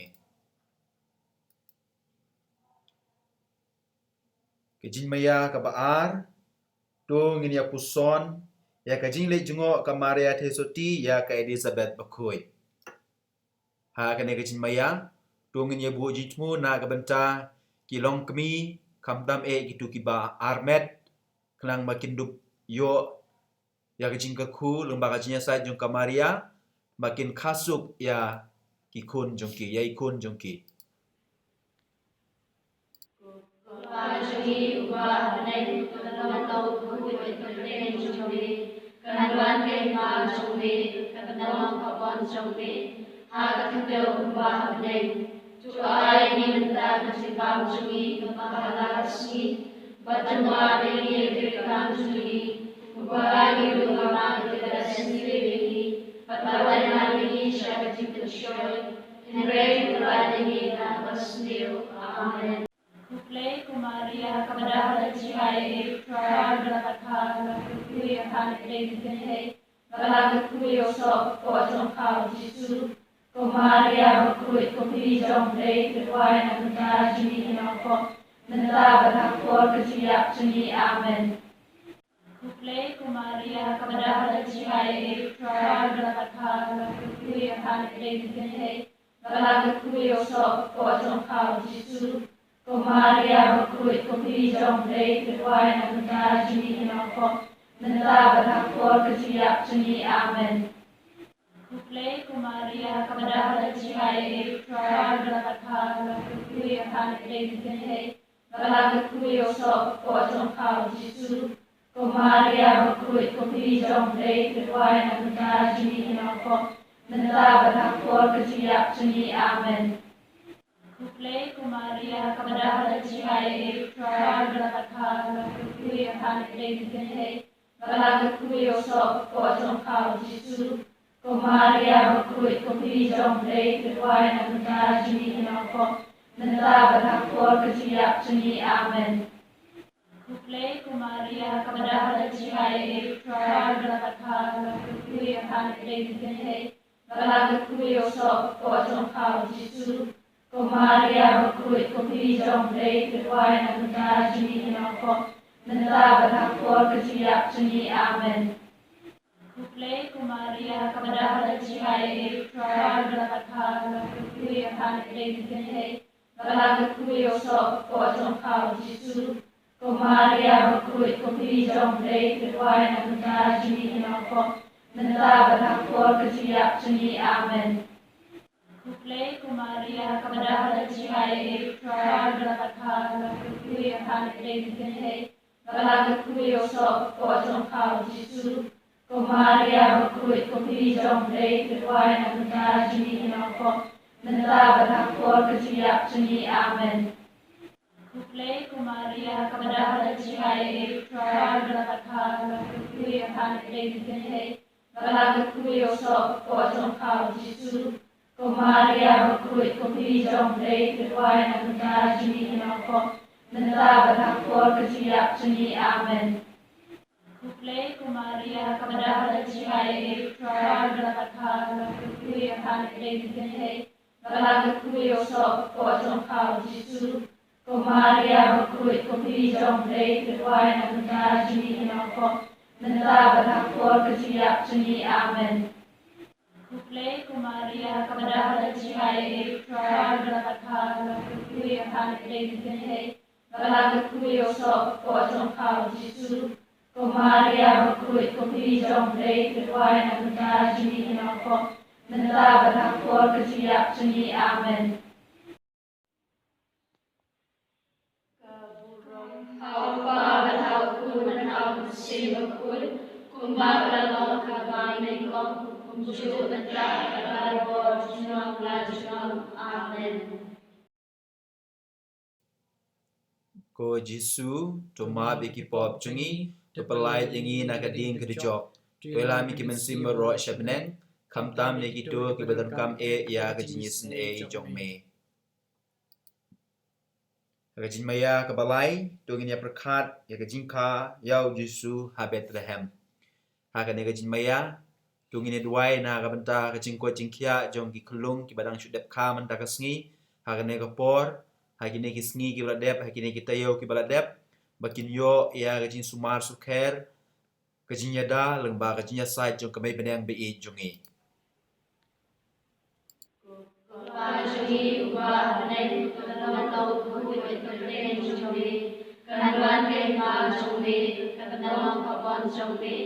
Ka jingmaïa kaba ar, to ngin ïa puson ïa ka jingleit jngoh ka Maria Theisotti ïa ka Elizabeth Bakhuid. Ha kane ka jingmaïa, to ngin ïa buh jingthmu na ka bynta ki longkmie, khamtam eh kito kiba armet, khnang ba kin dup ïoh ïa ka jingkyrkhu lyngba ka jingïasaid jong ka Maria, ba kin khasuk ïa ki khun jong ki, ïa i khun jong ki. Kpa jong ngi uba ha bneng, kan long ka kyrteng jong me, kan wan ka hima jong me, kan long ka mon jong me ha ka khyndew kumba ha bneng. To ai ïa ngi mynta ka jingbam jong ngi kaba ha la ka sngi, bad to map ïa ngi ïa ki kam jong ngi, kumba ngi ruh ngi map ïa kiba sngewsih ïa ngi, bad wat ïalam ïa ngi sha ka jingpynshoi, hynrei to pynlait ïa ngi na kaba sniew. Amen. Khublei ko Maria, kaba don da ka jingaiei, U Trai u don bad pha, to kyrkhu ïa pha na pdeng ki kynthei, bad to kyrkhu ïa u soh ka kpoh jong pha, u Jisu. Ko Maria bakhuid, ko Mari jong U Blei, to duwai na ka bynta jong ngi ki nongpop, mynta bad ha ka por ka jingïap jong ngi. Amen. Khublei ko Maria, kaba don da ka jingaiei, U Trai u don bad pha, to kyrkhu ïa pha na pdeng ki kynthei, bad to kyrkhu ïa u soh ka kpoh jong pha, u Jisu. Ko Maria bakhuid, ko Mari jong U Blei, to duwai na ka bynta jong ngi ki nongpop, mynta bad ha ka por ka jingïap jong ngi. Amen. Khublei ko Maria, kaba don da ka jingaiei, U Trai u don bad pha, to kyrkhu ïa pha na pdeng ki kynthei, bad to kyrkhu ïa u soh ka kpoh jong pha, u Jisu. Ko Maria bakhuid, ko Mari jong U Blei, to duwai na ka bynta jong ngi ki nongpop, mynta bad ha ka por ka jingïap jong ngi. Amen. Khublei ko Maria, kaba don da ka jingaiei, U Trai u don bad pha, to kyrkhu ïa pha na pdeng ki kynthei, bad to kyrkhu ïa u soh ka kpoh jong pha, u Jisu. Ko Maria bakhuid, ko Mari jong U Blei, to duwai na ka bynta jong ngi ki nongpop, mynta bad ha ka por ka jingïap jong ngi. Amen. Khublei ko Maria, kaba don da ka jingaiei, U Trai u don bad pha, to kyrkhu ïa pha na pdeng ki kynthei, bad to kyrkhu ïa u soh ka kpoh jong pha, u Jisu. Ko Maria bakhuid, ko Mari jong U Blei, to duwai na ka bynta jong ngi ki nongpop, mynta bad ha ka por ka jingïap jong ngi. Amen. Khublei ko Maria, kaba don da ka jingaiei, U Trai u don bad pha, to kyrkhu ïa pha na pdeng ki kynthei, bad to kyrkhu ïa u soh ka kpoh jong pha, u Jisu. Ko Maria bakhuid, ko Mari jong U Blei, to duwai na ka bynta jong ngi ki nongpop, mynta bad ha ka por ka jingïap jong ngi. Amen. Khublei ko Maria, kaba don da ka jingaiei, U Trai u don bad pha, to kyrkhu ïa pha na pdeng ki kynthei, bad to kyrkhu ïa u soh ka kpoh jong pha, u Jisu. Ko Maria bakhuid, ko Mari jong U Blei, to duwai na ka bynta jong ngi ki nongpop, mynta bad ha ka por ka jingïap jong ngi. Amen. Khublei ko Maria, kaba don da ka jingaiei, U Trai u don bad pha, to kyrkhu ïa pha na pdeng ki kynthei, bad to kyrkhu ïa u soh ka kpoh jong pha, u Jisu. Ko Maria bakhuid, ko Mari jong U Blei, to duwai na ka bynta jong ngi ki nongpop, mynta bad ha ka por ka jingïap jong ngi. Amen. Khublei ko Maria, kaba don da ka jingaiei, U Trai u don bad pha, to kyrkhu ïa pha na pdeng ki kynthei, bad to kyrkhu ïa u soh ka kpoh jong pha, u Jisu. Ko Maria bakhuid, ko Mari jong U Blei, to duwai na ka bynta jong ngi ki nongpop, mynta bad ha ka por ka jingïap jong ngi. Amen. Khublei ko Maria, kaba don da ka jingaiei, U Trai u don bad pha, to kyrkhu ïa pha na pdeng ki kynthei, bad to kyrkhu ïa u soh ka kpoh jong pha, u Jisu. Ko Maria bakhuid, ko Mari jong U Blei, to duwai na ka bynta jong ngi ki nongpop, mynta bad ha ka por ka jingïap jong ngi. Amen. Ka burom ha u Kpa bad ha u Khun bad ha u Mynsiem Bakhuid, kumba la long ha kaba nyngkong, kumjuh mynta, bad barabor, junom la junom. Amen. Ko Jisu, to map ïa ki pop jong ngi, to pyllait ïa ngi na ka dieng ka dujok. To ïalam ïa ki mynsiem baroh sha bneng, khamtam ïa kito kiba donkam eh ïa ka jingïaseng eh jong me. Ha ka jingmaïa kaba lai, to ngin ïa pyrkhat ïa ka jingkha ïa u Jisu ha Bethlehem. Ha kane ka jingmaïa, to ngin ïa duwai na ka bynta ka jingkoit jingkhiah jong ki khyllung kiba dang shu dep kha mynta ka sngi, ha kane ka por, ha kine ki sngi kiba la dep, ha kine ki taïew kiba la dep, ba kin ïoh ïa ka jingsumar sukher, ka jingïada, lyngba ka jingïasaid jong ka Mei bneng ba ïeit jong ngi. Ko Kpa jong ngi uba ha bneng, kan long ka kyrteng jong me, kan wan ka hima jong me, kan long ka mon jong me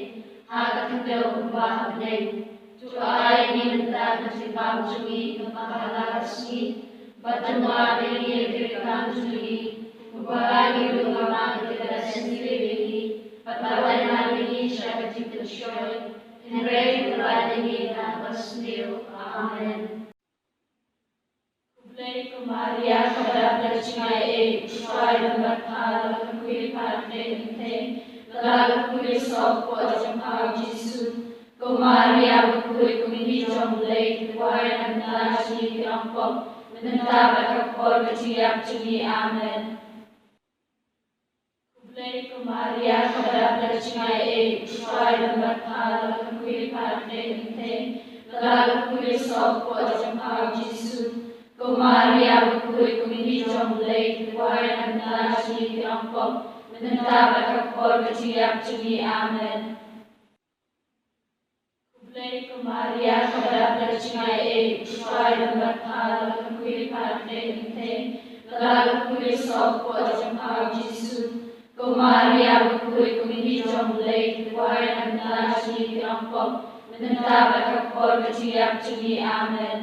ha ka khyndew kumba ha bneng. To ai ïa ngi mynta ka jingbam jong ngi kaba ha la ka sngi, bad to map ïa ngi ïa ki riewkam jong ngi, kumba ngi ruh ngi map ïa kito kiba sngewsih ïa ngi, bad wat ïalam ïa ngi sha ka jingpynshoi, hynrei to pynlait ïa ngi na ka basniew. Amen. Khublei ko Maria, kaba dap da ka jingaiei, U Trai u don bad pha, la ka khmih lypa ha ki kynthei, bad la ka khmih soh hapoh ka jingpang u Jisu. Ko Maria bakhuid, ko Mynsiem jong U Blei, to duwai na ka bynta jong ngi kiba ïap, mynta bad ha ka por ka jingïap jong ngi. Amen. Khublei ko Maria, kaba dap da ka jingaiei, U Trai u don bad pha, la ka khmih lypa ha ki kynthei, bad la ka khmih soh hapoh ka jingpang u Jisu. Ko Maria bakhuid, ko Mynsiem jong U Blei, to duwai na ka bynta jong ngi kiba ïap, mynta bad ha ka por ka jingïap jong ngi. Amen. Khublei ko Maria, kaba dap da ka jingaiei, U Trai u don bad pha, la ka khmih lypa ha ki kynthei, bad la ka khmih soh hapoh ka jingpang u Jisu. Ko Maria bakhuid, ko Mynsiem jong U Blei, to duwai na ka bynta jong ngi kiba ïap, mynta bad ha ka por ka jingïap jong ngi. Amen.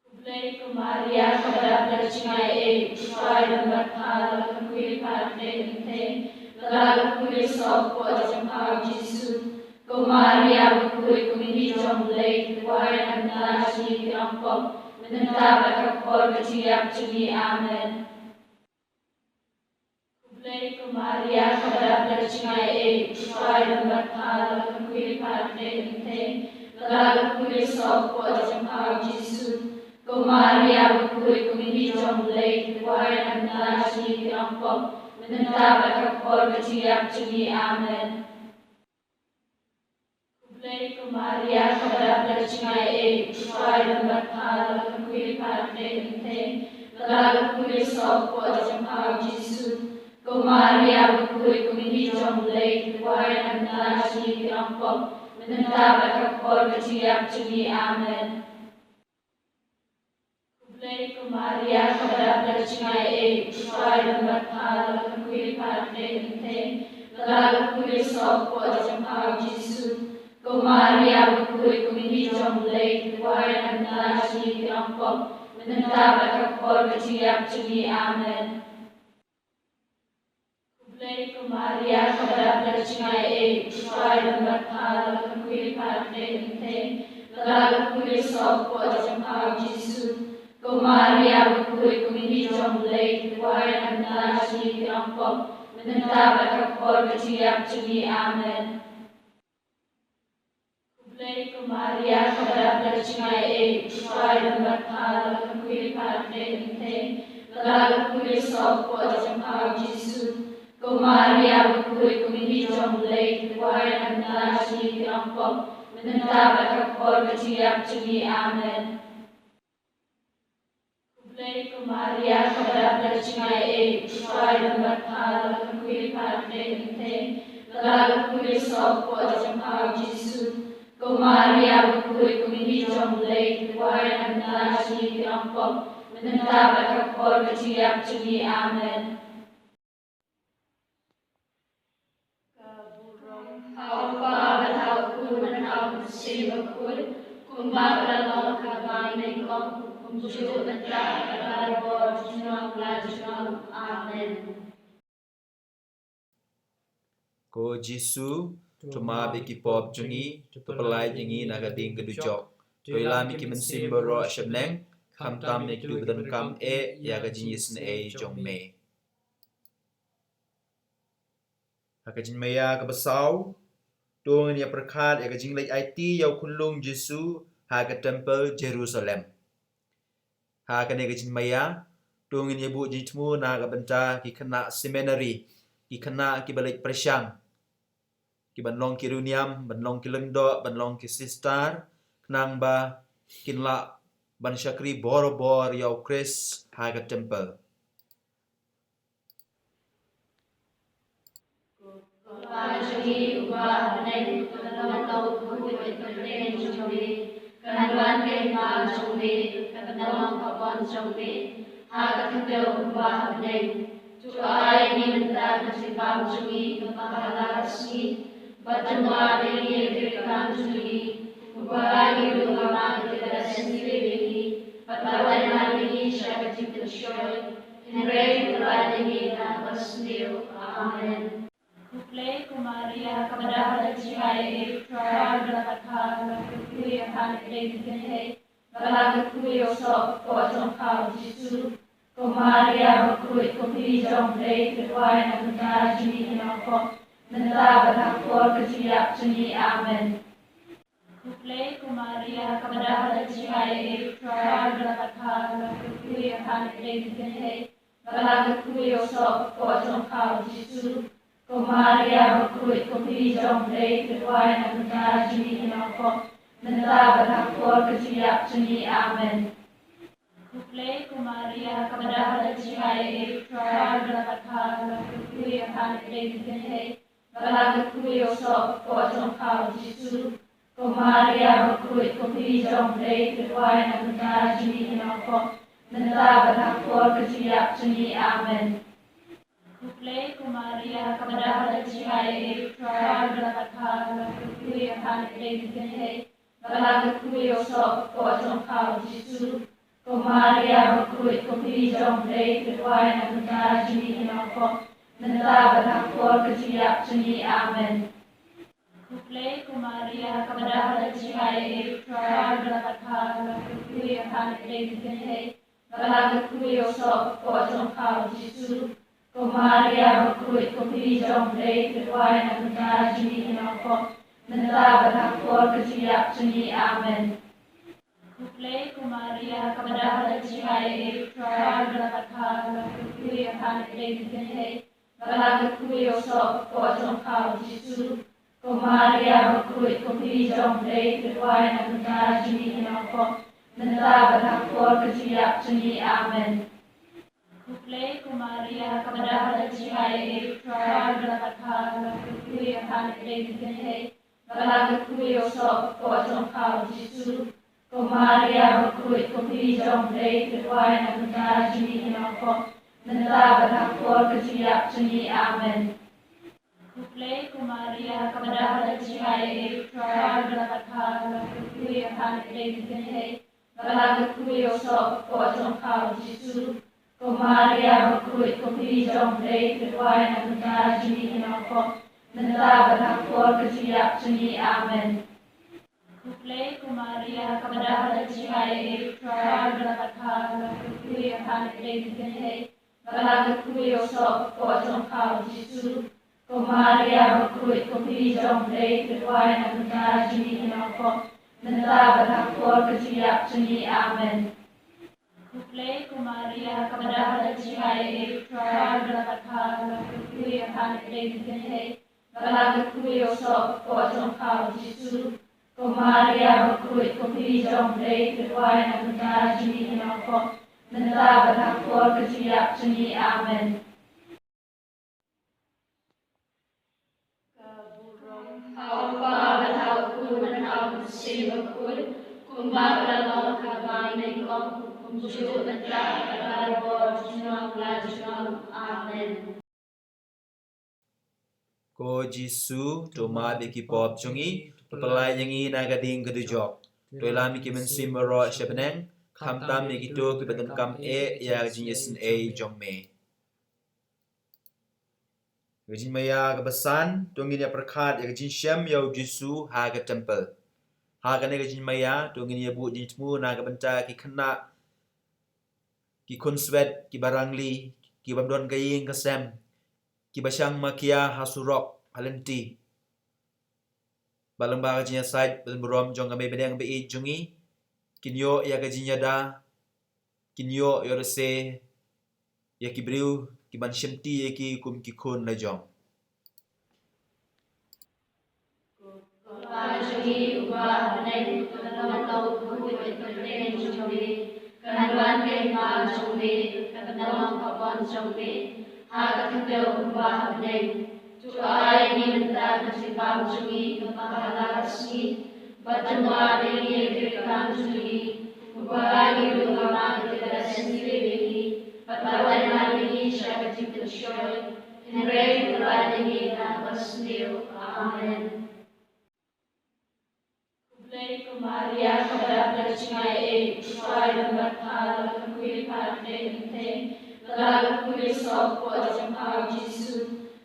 Khublei ko Maria, kaba dap da ka jingaiei, U Trai u don bad pha, la ka khmih lypa ha ki kynthei, bad la ka khmih soh hapoh ka jingpang u Jisu. Ko Maria bakhuid, ko Mynsiem jong U Blei, to duwai na ka bynta jong ngi kiba ïap, mynta bad ha ka por ka jingïap jong ngi. Amen. Khublei ko Maria, kaba dap da ka jingaiei, U Trai u don bad pha, la ka khmih lypa ha ki kynthei, bad la ka khmih soh hapoh ka jingpang u Jisu. Ko Maria bakhuid, ko Mynsiem jong U Blei, to duwai na ka bynta jong ngi kiba ïap, mynta bad ha ka por ka jingïap jong ngi. Amen. Khublei ko Maria, kaba dap da ka jingaiei, U Trai u don bad pha, la ka khmih lypa ha ki kynthei, bad la ka khmih soh hapoh ka jingpang u Jisu. Ko Maria bakhuid, ko Mynsiem jong U Blei, to duwai na ka bynta jong ngi kiba ïap, mynta bad ha ka por ka jingïap jong ngi. Amen. Khublei ko Maria, kaba dap da ka jingaiei, U Trai u don bad pha, la ka khmih lypa ha ki kynthei, bad la ka khmih soh hapoh ka jingpang u Jisu. Ko Maria bakhuid, ko Mynsiem jong U Blei, to duwai na ka bynta jong ngi kiba ïap, mynta bad ha ka por ka jingïap jong ngi. Amen. Khublei ko Maria, kaba dap da ka jingaiei, U Trai u don bad pha, la ka khmih lypa ha ki kynthei, bad la ka khmih soh hapoh ka jingpang u Jisu. Ko Maria bakhuid, ko Mynsiem jong U Blei, to duwai na ka bynta jong ngi kiba ïap, mynta bad ha ka por ka jingïap jong ngi. Amen. Khublei ko Maria, kaba dap da ka jingaiei, U Trai u don bad pha, la ka khmih lypa ha ki kynthei, bad la ka khmih soh hapoh ka jingpang u Jisu. Ko Maria bakhuid, ko Mynsiem jong U Blei, to duwai na ka bynta jong ngi kiba ïap, mynta bad ha ka por ka jingïap jong ngi. Amen. Khublei ko Maria, kaba dap da ka jingaiei, U Trai u don bad pha, la ka khmih lypa ha ki kynthei, bad la ka khmih soh hapoh ka jingpang u Jisu. Ko Maria bakhuid, ko Mynsiem jong U Blei, to duwai na ka bynta jong ngi kiba ïap, mynta bad ha ka por ka jingïap jong ngi. Amen. Ka burom ha U Kpa bad ha U Khun bad ha U Mynsiem Bakhuid, kumba ka la long, ka bad nyngkong, kumjuh mynta, ka bad barabor, junom la junom. Amen. Ko Jisu, to map ïa ki pop jong ngi, to pyllait ïa ngi na ka dieng ka dujok. To ïalam ïa ki mynsiem baroh sha bneng, khamtam ïa kito kiba donkam eh ïa ka jingïaseng ei jong me. Ha ka jingmaïa kaba saw, to ngin ïa pyrkhat ïa ka jingleit aiti ïa u khunlung Jisu ha ka templ Jerusalem. Ha kane ka jingmaïa, to ngin ïa buh jingthmu na ka bynta ki khynnah seminary, ki khynnah kiba leit pyrshang, kiban long ki riewniam, ban long ki lyngdoh, ban long ki sister, khnang ba kin lah ban shakri bor bor ïa u Khrist ha ka templ. Ko Kpa jong ngi uba ha bneng, kan long ka kyrteng jong me, kan wan ka hima jong me, kan long ka mon jong me ha ka khyndew kumba ha bneng. To ai ngi mynta ka jingbam jong ngi kaba ha la ka sngi, bad to map ïa ngi ki kam jong ngi, kumba ngi ruh ngi map ïa ki kiba leh sniew ïa ngi, bad wat ïalam ïa ngi sha ka jingpynshoi, hynrei to pynlait ïa ngi na ka sniew. Amen. Khublei ko Maria, kaba dap da ka jingaiei, U Trai u don bad pha, la kyrkhu ïa pha na ki kynthei, bad la kyrkhu ïa u soh ka kpoh jong pha u Jisu. Ko Maria bakhuid, ko Mari jong U Blei, to duwai na ka bynta jong ngi ki nongpop, mynta bad ha ka por ka jingïap jong ngi. Amen. Khublei ko Maria, kaba dap da ka jingaiei, U Trai u don bad pha, la kyrkhu ïa pha na ki kynthei, bad la kyrkhu ïa u soh ka kpoh jong pha u Jisu. Ko Maria bakhuid, ko Mari jong U Blei, to duwai na ka bynta jong ngi ki nongpop, mynta bad ha ka por ka jingïap jong ngi. Amen. Khublei ko Maria, kaba dap da ka jingaiei, U Trai u don bad pha, la kyrkhu ïa pha na ki kynthei, bad la kyrkhu ïa u soh ka kpoh jong pha u Jisu. Ko Maria bakhuid, ko Mari jong U Blei, to duwai na ka bynta jong ngi ki nongpop, mynta bad ha ka por ka jingïap jong ngi. Amen. Khublei ko Maria, kaba dap da ka jingaiei, U Trai u don bad pha, la kyrkhu ïa pha na ki kynthei, bad la kyrkhu ïa u soh ka kpoh jong pha u Jisu. Ko Maria bakhuid, ko Mari jong U Blei, to duwai na ka bynta jong ngi ki nongpop, mynta bad ha ka por ka jingïap jong ngi. Amen. Khublei ko Maria, kaba dap da ka jingaiei, U Trai u don bad pha, la kyrkhu ïa pha na ki kynthei, bad la kyrkhu ïa u soh ka kpoh jong pha u Jisu. Ko Maria bakhuid, ko Mari jong U Blei, to duwai na ka bynta jong ngi ki nongpop, mynta bad ha ka por ka jingïap jong ngi. Amen. Khublei ko Maria, kaba dap da ka jingaiei, U Trai u don bad pha, la kyrkhu ïa pha na ki kynthei, bad la kyrkhu ïa u soh ka kpoh jong pha u Jisu. Ko Maria bakhuid, ko Mari jong U Blei, to duwai na ka bynta jong ngi ki nongpop, mynta bad ha ka por ka jingïap jong ngi. Amen. Khublei ko Maria, kaba dap da ka jingaiei, U Trai u don bad pha, la kyrkhu ïa pha na ki kynthei, bad la kyrkhu ïa u soh ka kpoh jong pha u Jisu. Ko Maria bakhuid, ko Mari jong U Blei, to duwai na ka bynta jong ngi ki nongpop, mynta bad ha ka por ka jingïap jong ngi. Amen. Khublei ko Maria, kaba dap da ka jingaiei, U Trai u don bad pha, la kyrkhu ïa pha na ki kynthei, bad la kyrkhu ïa u soh ka kpoh jong pha u Jisu. Ko Maria bakhuid, ko Mari jong U Blei, to duwai na ka bynta jong ngi ki nongpop, mynta bad ha ka por ka jingïap jong ngi. Amen. Khublei ko Maria, kaba dap da ka jingaiei, U Trai u don bad pha, la kyrkhu ïa pha na ki kynthei, bad la kyrkhu ïa u soh ka kpoh jong pha u Jisu. Ko Maria bakhuid, ko Mari jong U Blei, to duwai na ka bynta jong ngi ki nongpop, mynta bad ha ka por ka jingïap jong ngi. Amen. Khublei ko Maria, kaba dap da ka jingaiei, U Trai u don bad pha, la kyrkhu ïa pha na ki kynthei, bad la kyrkhu ïa u soh ka kpoh jong pha u Jisu. Ko Maria bakhuid, ko Mari jong U Blei, to duwai na ka bynta jong ngi ki nongpop, mynta bad ha ka por ka jingïap jong ngi. Amen. Ka burom ha U Kpa bad ha U Khun bad ha U Mynsiem Bakhuid, kumba ka la long ha kaba nyngkong, kumjuh mynta, bad barabor, junom la junom. Amen. Ko Jisu, to map ïa ki pop jong ngi, to pynlait ïa ngi na ka ding ka dujok, to ïalam ïa ki mynsiem baroh sha bneng, khamtam ïa kito kiba donkam eh ïa ka jingïaseng ei jong me. Ka jingmaïa kaba san, to ngin ïa pyrkhat ïa ka jingshem ïa u Jisu ha ka templ. Ha kane ka jingmaïa, to ngin ïa buh jingthmu na ka bynta ki khynnah ki khun swet, ki barangli, ki bym don ka ïing ka sem, ki ba shang makia ha surok, ha lynti. Ba lyngba ka jingïasaid bymrom jong ka Mei bneng ba ïeit jong ngi, kin ïoh ïa ka jingïada, kin ïoh ïoh rese ïa ki briew ki ban shimti ïa ki kum ki khun la jong. Kpa jong ngi uba ha bneng, kan long ka kyrteng jong me, kan wan ka hima jong me, kan long ka mon jong me ha ka khyndew kumba ha bneng. To ai ngi mynta ka jingbam jong ngi kaba ha la ka sngi, bad to map ïa ngi ïa ki riewkam jong ngi, kumba ngi ruh ngi map ïa ki ba la sngewsih ïa ngi, bad wat lait ïa ngi sha ka jingpynshoi, hynrei to pynlait ïa ngi na ka basniew. Amen. Khublei ko Maria, kaba dap da ka jingaiei, U Trai u don bad pha, la don pha ha ki kynthei, bad la don pha ha ka jong pha u Jisu.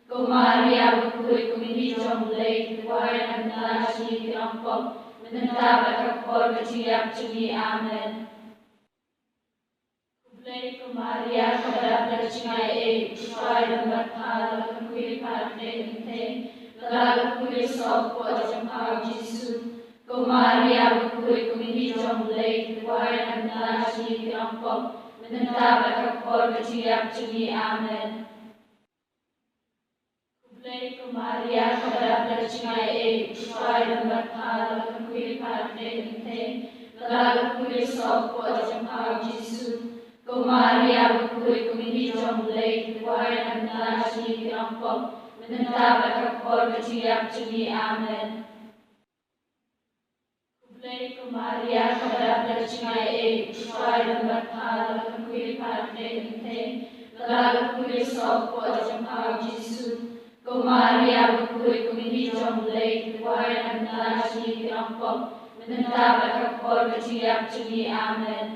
Ko Maria bakhuid, ko Mynsiem jong U Blei, to wai na ka bynta jong ngi ki riewpop, mynta bad ha ka por ka jingïap jong ngi. Amen. Khublei ko Maria, kaba dap da ka jingaiei, U Trai u don bad pha, la don pha ha ki kynthei, bad la don pha ha ka jong pha u Jisu. Ko Maria bakhuid, ko Mynsiem jong U Blei, to wai na ka bynta jong ngi ki riewpop, mynta bad ha ka por ka jingïap jong ngi. Amen. Khublei ko Maria, kaba dap da ka jingaiei, U Trai u don bad pha, la don pha ha ki kynthei, bad la don pha ha ka jong pha u Jisu. Ko Maria bakhuid, ko Mynsiem jong U Blei, to wai na ka bynta jong ngi ki riewpop, mynta bad ha ka por ka jingïap jong ngi. Amen. Khublei ko Maria, kaba dap da ka jingaiei, U Trai u don bad pha, la don pha ha ki kynthei, bad la don pha ha ka jong pha u Jisu. Ko Maria bakhuid, ko Mynsiem jong U Blei, to wai na ka bynta jong ngi ki riewpop, mynta bad ha ka por ka jingïap jong ngi. Amen.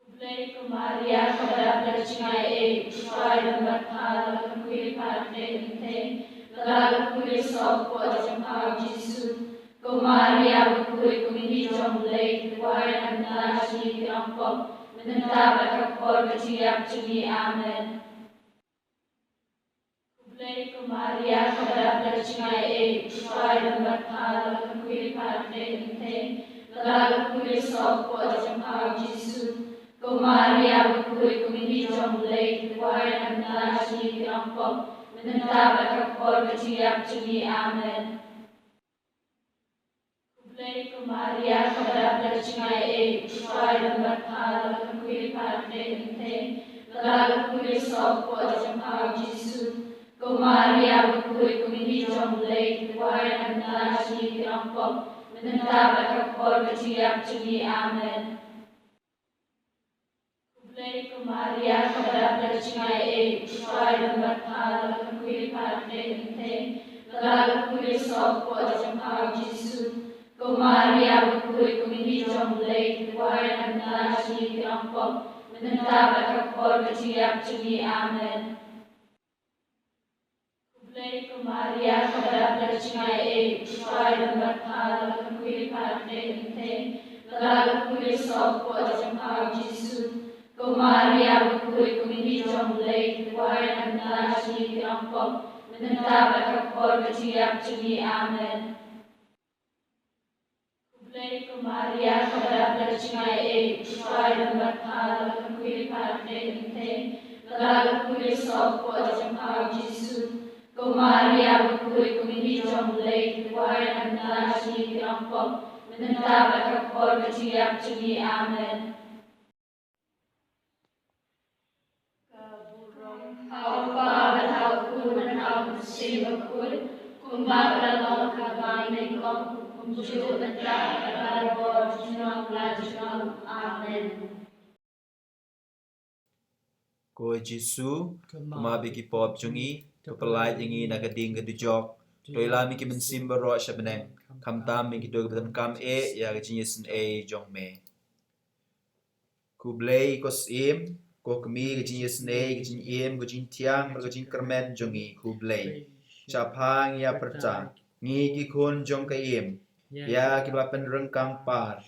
Khublei ko Maria, kaba dap da ka jingaiei, U Trai u don bad pha, la don pha ha ki kynthei, bad la don pha ha ka jong pha u Jisu. Ko Maria bakhuid, ko Mynsiem jong U Blei, to wai na ka bynta jong ngi ki riewpop, mynta bad ha ka por ka jingïap jong ngi. Amen. Khublei ko Maria, kaba dap da ka jingaiei, U Trai u don bad pha, la don pha ha ki kynthei, bad la don pha ha ka jong pha u Jisu. Ko Maria bakhuid, ko Mynsiem jong U Blei, to wai na ka bynta jong ngi ki riewpop, mynta bad ha ka por ka jingïap jong ngi. Amen. Khublei ko Maria, kaba dap da ka jingaiei, U Trai u don bad pha, la don pha ha ki kynthei, bad la don pha ha ka jong pha u Jisu. Ko Maria bakhuid, ko Mynsiem jong U Blei, to wai na ka bynta jong ngi ki riewpop, mynta bad ha ka por ka jingïap jong ngi. Amen. Khublei ko Maria, kaba dap da ka jingaiei, U Trai u don bad pha, la don pha ha ki kynthei, bad la don pha ha ka jong pha u Jisu. Ko Maria bakhuid, ko Mynsiem jong U Blei, to wai na ka bynta jong ngi ki riewpop, mynta bad ha ka por ka jingïap jong ngi. Amen. Khublei ko Maria, kaba dap da ka jingaiei, U Trai u don bad pha, la don pha ha ki kynthei, bad la don pha ha ka jong pha u Jisu. Ko Maria bakhuid, ko Mynsiem jong U Blei, to wai na ka bynta jong ngi ki riewpop, mynta bad ha ka por ka jingïap jong ngi. Amen. Khublei ko Maria, kaba dap da ka jingaiei, U Trai u don bad pha, la don pha ha ki kynthei, bad la don pha ha ka jong pha u Jisu. Ko Maria bakhuid, ko Mynsiem jong U Blei, to wai na ka bynta jong ngi ki riewpop, mynta bad ha ka por ka jingïap jong ngi. Amen. Ka burom ha U Kpa bad ha U Khun bad ha U Mynsiem Bakhuid, kumba ka la long ha kaba nyngkong, kumjuh mynta bad barabor junom la junom. Amen. Ko Jisu, to map ïa ki pop jong ngi, to pyllait ïa ngi na ka ding ka dujok, to ïalam ïa ki mynsiem baroh sha bneng, khamtam ïa kito kiba donkam eh ïa ka jingïaseng ei jong me. Khublei ko Syiem, ko Kmie ka jingïaseng ei, ka jingim, ka jingthiang bad ka jingkyrmen jong ngi. Khublei. Shaphang ïa pyrta ngi ki khun jong ka Im, ïa kiba la pynryngkang par,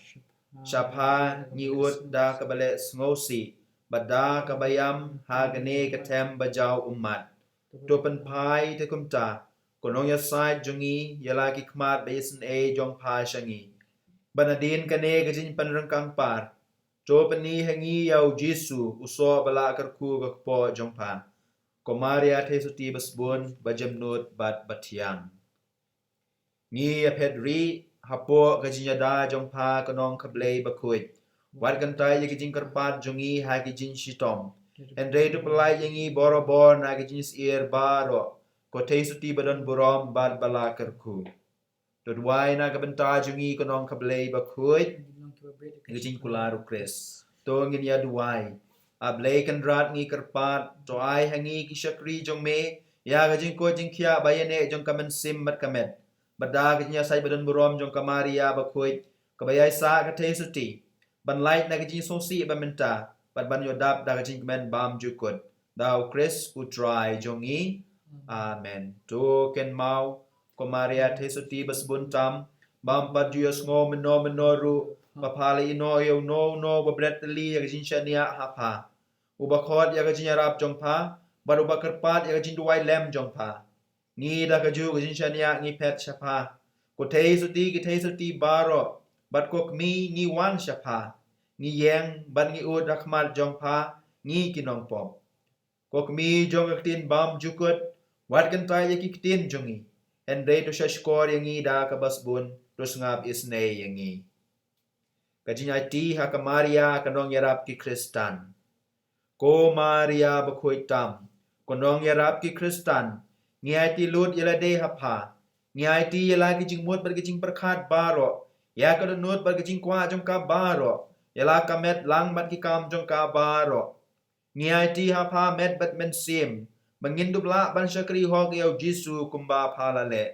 Sha pha ngi ud da kaba leh sngewsih bad da kaba ïam ha kane ka them ba jaw ummat. To pynphai te kumta, ko nongïasaid jong ngi, ïa la ki khmat ba isynei jong pha sha ngi. Bad nadien kane ka jingpynryngkang par, to pyni ha ngi ïa u Jisu, u soh ba la kyrkhu ka kpoh jong pha. Ko Maria Theisotti basbun, ba jemnud bad ba thiang. Ngi ïa phet rieh hapoh ka jingïada jong pha, ko Nongkhablei bakhuid. Wat kyntait ïa ki jingkyrpad jong ngi ha ki jingshitom, hynrei to pyllait ïa ngi borabor na ki jingsyier baroh, ko Theisotti ba don burom bad ba la kyrkhu. To duwai na ka bynta jong ngi, ko Nongkhablei bakhuid, ïa ka jingkular u Khrist. To ngin ïa duwai. A Blei Kynrad, ngi kyrpad, to ai ha ngi ki shakri jong me ïa ka jingkoit jingkhiah ba ïaineh jong ka mynsiem bad ka met, bad da ka jingïasaid ba don burom jong ka Maria bakhuid, kaba ïaisah ka Theisotti, ban lait na ka jingsngewsih ba mynta bad ban ïoh dap da ka jingkmen bymjukut. Da u Khrist u Trai jong ngi. Amen. To kynmaw, ko Maria Theisotti basbun tam, bym pat ju ïohsngew mynno mynno ruh ba pha la ïehnoh ïa uno uno uba bret tylli ïa ka jingshaniah ha pha, uba khot ïa ka jingïarap jong pha bad uba kyrpad ïa ka jingduwai lem jong pha. Ngi da kajuh ka jingshaniah ngi phet sha pha, ko Theisotti ki Theisotti baroh, bad ko Kmie, ngi wan sha pha, ngi ïeng bad ngi ud ha khmat jong pha, ngi ki nongpop. Ko Kmie jong ka ktien bymjukut, wat kyntait ïa ki ktien jong ngi, hynrei to shahshkor ïa ngi da kaba sbun, to sngap isynei ïa ngi. Ka jingaiti ha ka Maria ka nongïarap ki Khristan. Ko Maria bakhuid tam, ko nongïarap ki Khristan, ngi aiti lut ïa lade ha pha. Ngi aiti ïa la ki jingmut bad ki jingpyrkhat baroh, ïa ka dohnud bad ki jingkwah jong ka baroh, ïa la ka met lang bad ki kam jong ka baroh. Ngi aiti ha pha met bad mynsiem, ba ngin dup lah ban shakri hok ïa u Jisu kumba pha la leh.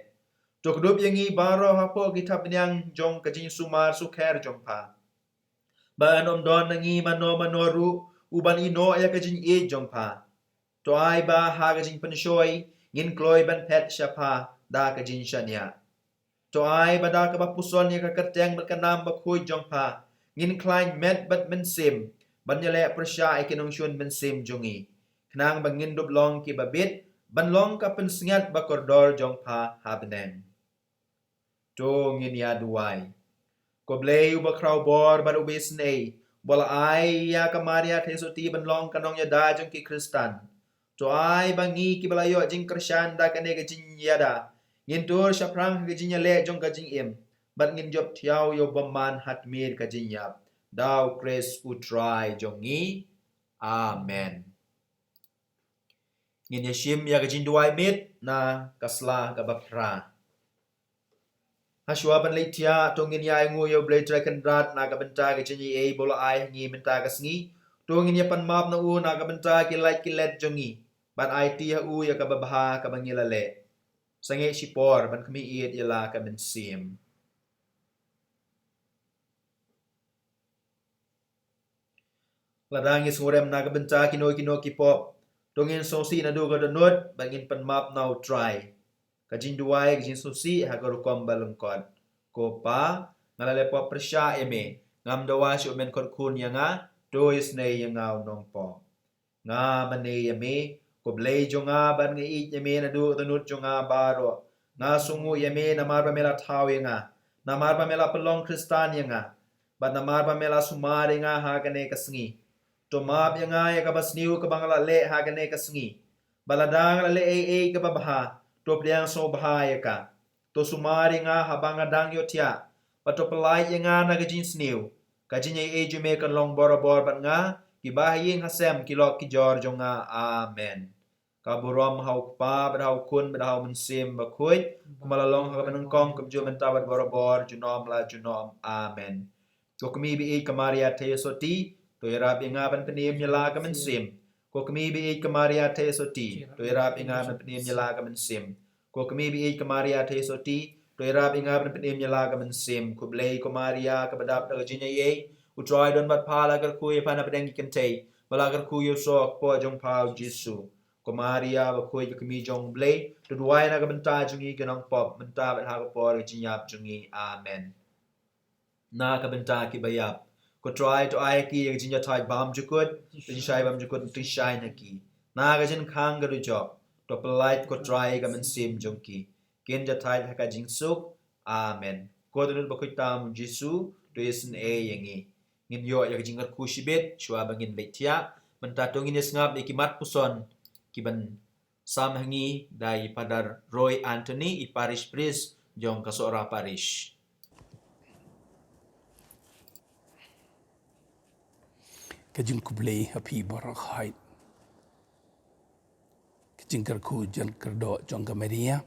To kdup ïa ngi baroh hapoh ki thapniang jong ka jingsumar sukher jong pha, ba yn ym don na ngi mano mano ruh uban ïehnoh ïa ka jingïeit jong pha. To ai ba ha ka jingpynshoi ngin kloi ban phet sha pha da ka jingshaniah. To ai ba da kaba puson ïa ka kyrteng bad ka nam bakhuid jong pha, ngin khlaiñ met bad mynsiem ban ïaleh pyrshah ïa ki nongshun mynsiem jong ngi, khnang ba ngin dup long kiba bit ban long ka pynsngiat bakordor jong pha ha bneng. To ngin ïa duwai. Ko Blei uba khraw bor bad uba isynei, uba la ai ïa ka Maria Theisotti ban long ka nongïada jong ki Khristan, to ai ba ngi kiba la ïoh jingkyrshan da kane ka jingïada, ngin tur shaphrang ha ka jingïaleh jong ka jingim, bad ngin jop thiaw ïa u bymman ha tmier ka jingïap. Da u Khrist u Trai jong ngi. Amen. Ngin ïa shim ïa ka jingduwai miet na ka sla kaba phra. Hashwa ban leit thiah, to ngin ïa ainguh ïa u Blei Trai Kynrad na ka bynta ka jingaiei ba u la ai ha ngi mynta ka sngi. To ngin ïa pan map na u na ka bynta ki lait ki let jong ngi, bad aiti ha u ïa kaba bha kaba ngi la leh. Sangeh shipor ban khmih ïeit ïa la ka mynsiem. Lada ngi sngewrem na ka bynta kino kino ki pop, to ngin sngewsih naduh ka dohnud bad ngin pan map na u Trai. Ka jingduwai, ka jingsngewsih ha ka rukom ba lyngkot. Ko Pa, nga la leh pop pyrshah ïa me, ngam dawa shuh men khot khun ïa nga, to isynei ïa nga u nongpop. Nga mane ïa me, ko Blei jong nga, bad nga ïeit ïa me naduh ka dohnud jong nga baroh. Nga sngewnguh ïa me namar ba me la thaw ïa nga, namar ba me la pynlong Khristan ïa nga, bad namar ba me la sumar ïa nga ha kane ka sngi. To map ïa nga ïa kaba sniew kaba nga la leh ha kane ka sngi. Bad lada nga la leh ei ei kaba bha, to pdiang sngewbha ïa ka. To sumar ïa nga haba nga dang ïohthiah, bad to pyllait ïa nga na ka jingsniew. Ka jingaiei jong me kan long borabor bad nga, kiba ha ïing ha sem, ki lok ki jor jong nga. Amen. Ka burom ha u Kpa, bad ha u Khun, bad ha u Mynsiem Bakhuid, kumba la long ha kaba nyngkong, kumjuh mynta bad borabor, junom la junom. Amen. Ko Kmie ba ïeit ka Maria Theisotti, to ïarap ïa nga ban pynim ïa la ka mynsiem. Ko Kmie ba ïeit ka Maria Theisotti, to ïarap ïa nga ban pynim ïa la ka mynsiem. Ko Kmie ba ïeit ka Maria Theisotti, to ïarap ïa nga ban pynim ïa la ka mynsiem. Khublei ko Maria kaba dap da ka jingaiei, u Trai u don bad pha, la kyrkhu ïa pha na pdeng ki kynthei, bad la kyrkhu ïa u soh kpoh jong pha u Jisu. Ko Maria bakhuid, ko Kmie jong u Blei, to duwai na ka bynta jong ngi ki nongpop, mynta bad ha ka por ka jingïap jong ngi. Amen. na ka bynta ki ba ïap. Ko Trai, to ai ha ki ïa ka jingjahthait bymjukut, ka jingshai bymjukut, ka jingshai na ki. Na ka jingkhang ka dujok, to pyllait ko Trai ka mynsiem jong ki. Kin jahthait ha ka jingsuk. Amen. Ko Trai bakhuid tam Jisu, to isynei ïa ngi. Ngin ïoh ïa ka jingkyrkhu shibit, shuwa ba ngin beit thiah. Mynta to ngin ïa sngap ïa ki mat puson, ki ban sam ha ngi da i Father Roy Anthony, i parish priest jong ka Sohra Parish. Ka jingkhublei ha phi baroh, hai. Ka jingkyrkhu jingkyrdoh jong ka Maria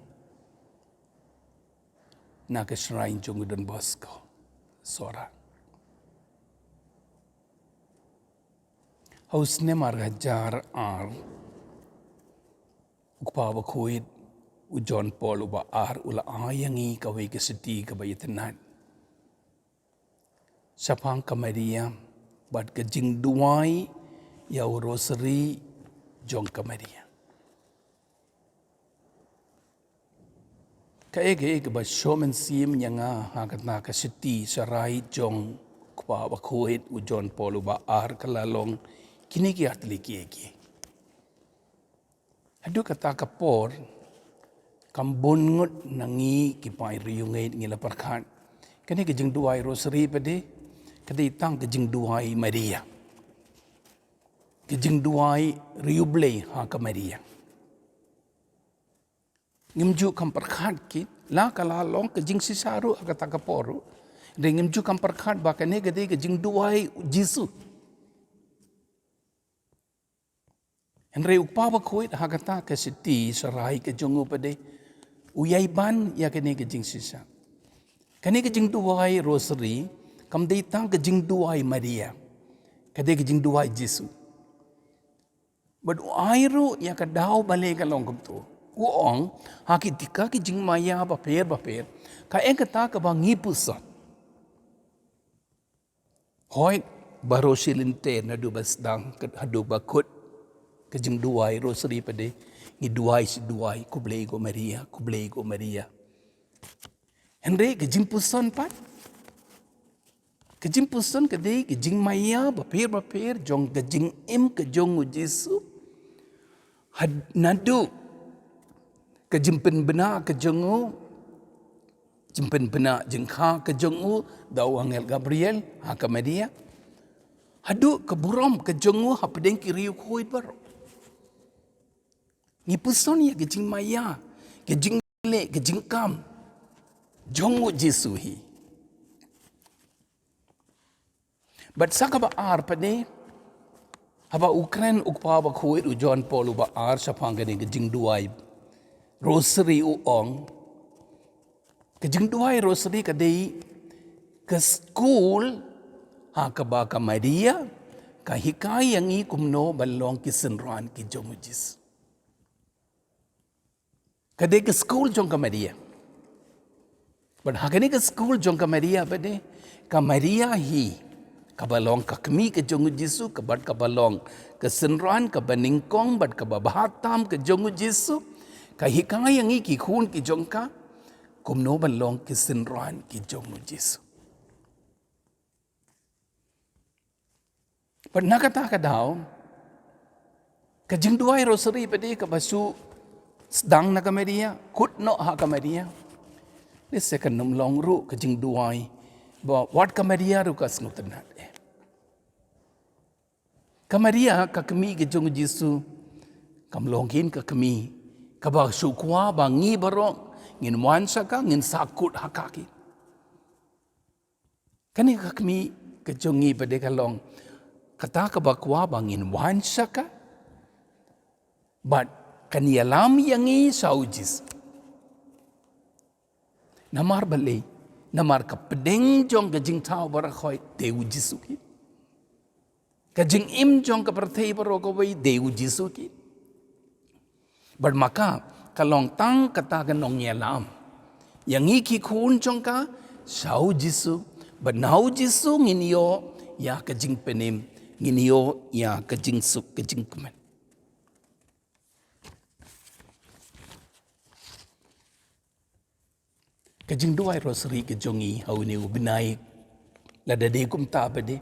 na ka shrine jong u Don Bosco Sohra. Ha u snem ar hajar ar, u Kpa Bakhuid, u John Paul uba Ar, u la ai ïa ngi kawei ka shithi kaba itynnad shaphang ka Maria bad ka jingduwai ïa u Rosary jong ka Maria. Kaei kaei kaba shu mynsiem ïa nga ha kata ka shithi sharai jong u Kpa Bakhuid u John Paul uba Ar ka la long kine ki artylli kiei kiei. Haduh kata ka por, kam bun ngut na ngi ki paid riewngeit ngi la pyrkhat, kane ka jingduwai Rosary pat de ka dei tang ka jingduwai Maria, ka jingduwai riewblei ha ka Maria. Ngim ju kam pyrkhat kit, la ka la long ka jingshisha ruh ha kata ka por ruh. Hynrei ngim ju kam pyrkhat ba kane ka dei ka jingduwai Jisu. Hynrei u Kpa Bakhuid ha kata ka shithi sharai ka jong u pat de u ïai ban ïa kane ka jingshisha. Kane ka jingduwai Rosary kam dei tang ka jingduwai Maria, ka dei ka jingduwai Jisu. Bad u ai ruh ïa ka daw balei ka long kumto. U ong, ha ki tyngka ki jingmaïa bapher bapher, kaei kata kaba ngi puson, hooid, baroh shi lynter naduh ba sdang haduh ba kut ka jingduwai Rosary pat de ngi duwai shi duwai, khublei ko Maria, khublei ko Maria. Hynrei ka jingpuson pat, ka jingpuson ka dei ka jingmaïa bapher bapher jong ka jingim ka jong u Jisu. Had naduh ka jingpynbna ka jong u, jingpynbna jingkha ka jong u da u angel Gabriel ha ka Maria, haduh ka burom ka jong u hapdeng ki riewkhuid baroh. Ngi puson ïa ka jingmaïa, ka jingleh, ka jingkam jong u Jisu hi. Bad sa kaba ar pat de, haba u kren u Kpa Bakhuid u John Paul uba Ar shaphang kane ka jingduwai Rosary u ong, ka jingduwai Rosary ka dei ka skul ha kaba ka Maria ka hikai ïa ngi kumno ban long ki synran ki jong u Jisu. Ka dei ka skul jong ka Maria. Bad ha kane ka skul jong ka Maria pat de, ka Maria hi kaba long ka kmie ka jong u Jisu, ka bad kaba long ka synran, kaba nyngkong bad kaba bha tam ka jong u Jisu, ka hikai ïa ngi ki khun ki jong ka kumno ban long ki synran ki jong u Jisu. Bad na kata ka daw, ka jingduwai Rosary pat de kaba shu sdang na ka Maria, kut noh ha ka Maria. Lehse kan ym long ruh ka jingduwai ba wat ka Maria ruh ka sngewtynnad eh. Ka Maria ka kmie ka jong u Jisu kam long keiñ ka kmie kaba shu kwah ba ngi baroh ngin wan sha ka, ngin sahkut ha ka keiñ. Kane ka kmie ka jong ngi pat de ka long kata kaba kwah ba ngin wan sha ka bad kan ïalam ïa ngi sha u Jisu. Namar balei? Namar ka pdeng jong ka jingthaw baroh kawei dei u Jisu keiñ. Ka jingim jong ka pyrthei baroh kawei dei u Jisu keiñ. Bad ma ka, ka long tang kata ka nongïalam ïa ngi ki khun jong ka sha u Jisu. Bad na u Jisu ngin ïoh ïa ka jingpynim, ngin ïoh ïa ka jingsuk, ka jingkmen. Ka jingduwai Rosary ka jong ngi ha une u bnai Lada dei kumta pat de,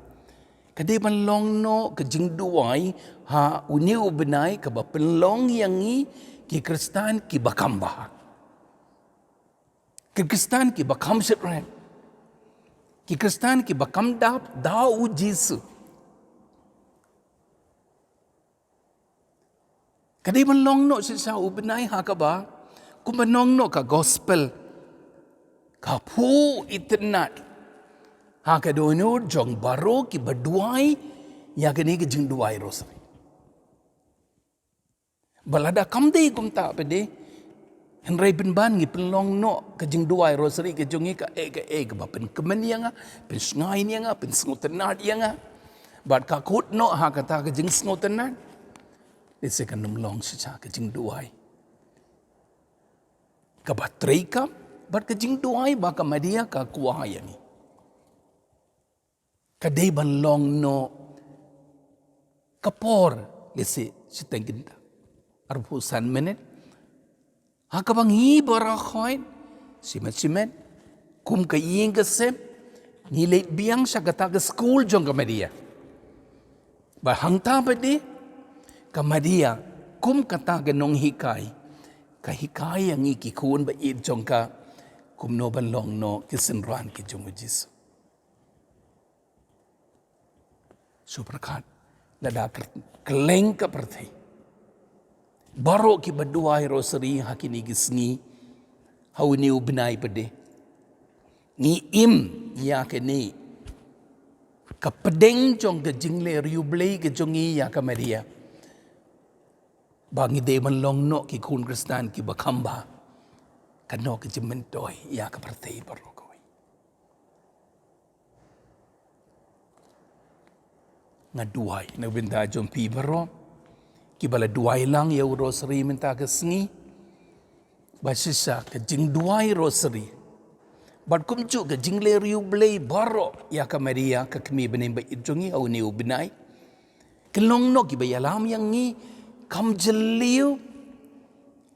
ka dei ban long noh ka jingduwai ha une u bnai kaba pynlong ïa ngi ki Khristan kiba kham bha. Ki Khristan kiba kham shyrkhei. Ki Khristan kiba kham dap da u Jisu. Ka dei ban long noh shisha u bnai ha kaba, kumba ong noh ka gospel, ka phuh itynnad ha ka dohnud jong baroh kiba duwai ïa kane ka jingduwai rosary. Ba lada kam dei kumta pat de, hynrei pynban ngi pynlong noh ka jingduwai rosary ka jong ngi kaei kaei kaba pynkmen ïa nga, pynshngaiñ ïa nga, pynsngewtynnad ïa nga. Bad ka kut noh ha kata ka jingsngewtynnad, lehse kan ym long shisha ka jingduwai kaba treikam, bad ka jingduwai ba ka Maria ka kwah ïa ngi. Ka dei ban long noh ka por, lehse shiteng kynta, arphew san minit, ha kaba ngi baroh khoit, shimet shimet, kum ka ïing ka sem, ngi leit biang sha kata ka skul jong ka Maria. Ba hangta pat de, ka Maria, kum kata ka nonghikai, ka hikai ïa ngi ki khun ba ïeit jong ka, kumno ban long noh ki synran ki jong u Jisu. Shu pyrkhat, lada kylleng ka pyrthei baroh kiba duwai rosary ha kine ki sngi, ha une u bnai pat de, ngi im ïa kane ka pdeng jong ka jingleh riewblei ka jong ngi ïa ka Maria, ba ngi dei ban long noh ki khun Khristan kiba kham bha, kan long ka jingmyntoi ïa ka pyrthei baroh kawei. Nga duwai na ka bynta jong phi baroh kiba la duwai lang ïa u rosary mynta ka sngi, ba shisha ka jingduwai rosary bad kumjuh ka jingleh riewblei baroh ïa ka Maria ka kmie bneng ba ïeit jong ngi ha une u bnai, kan long noh kiba ïalam ïa ngi kham jylliew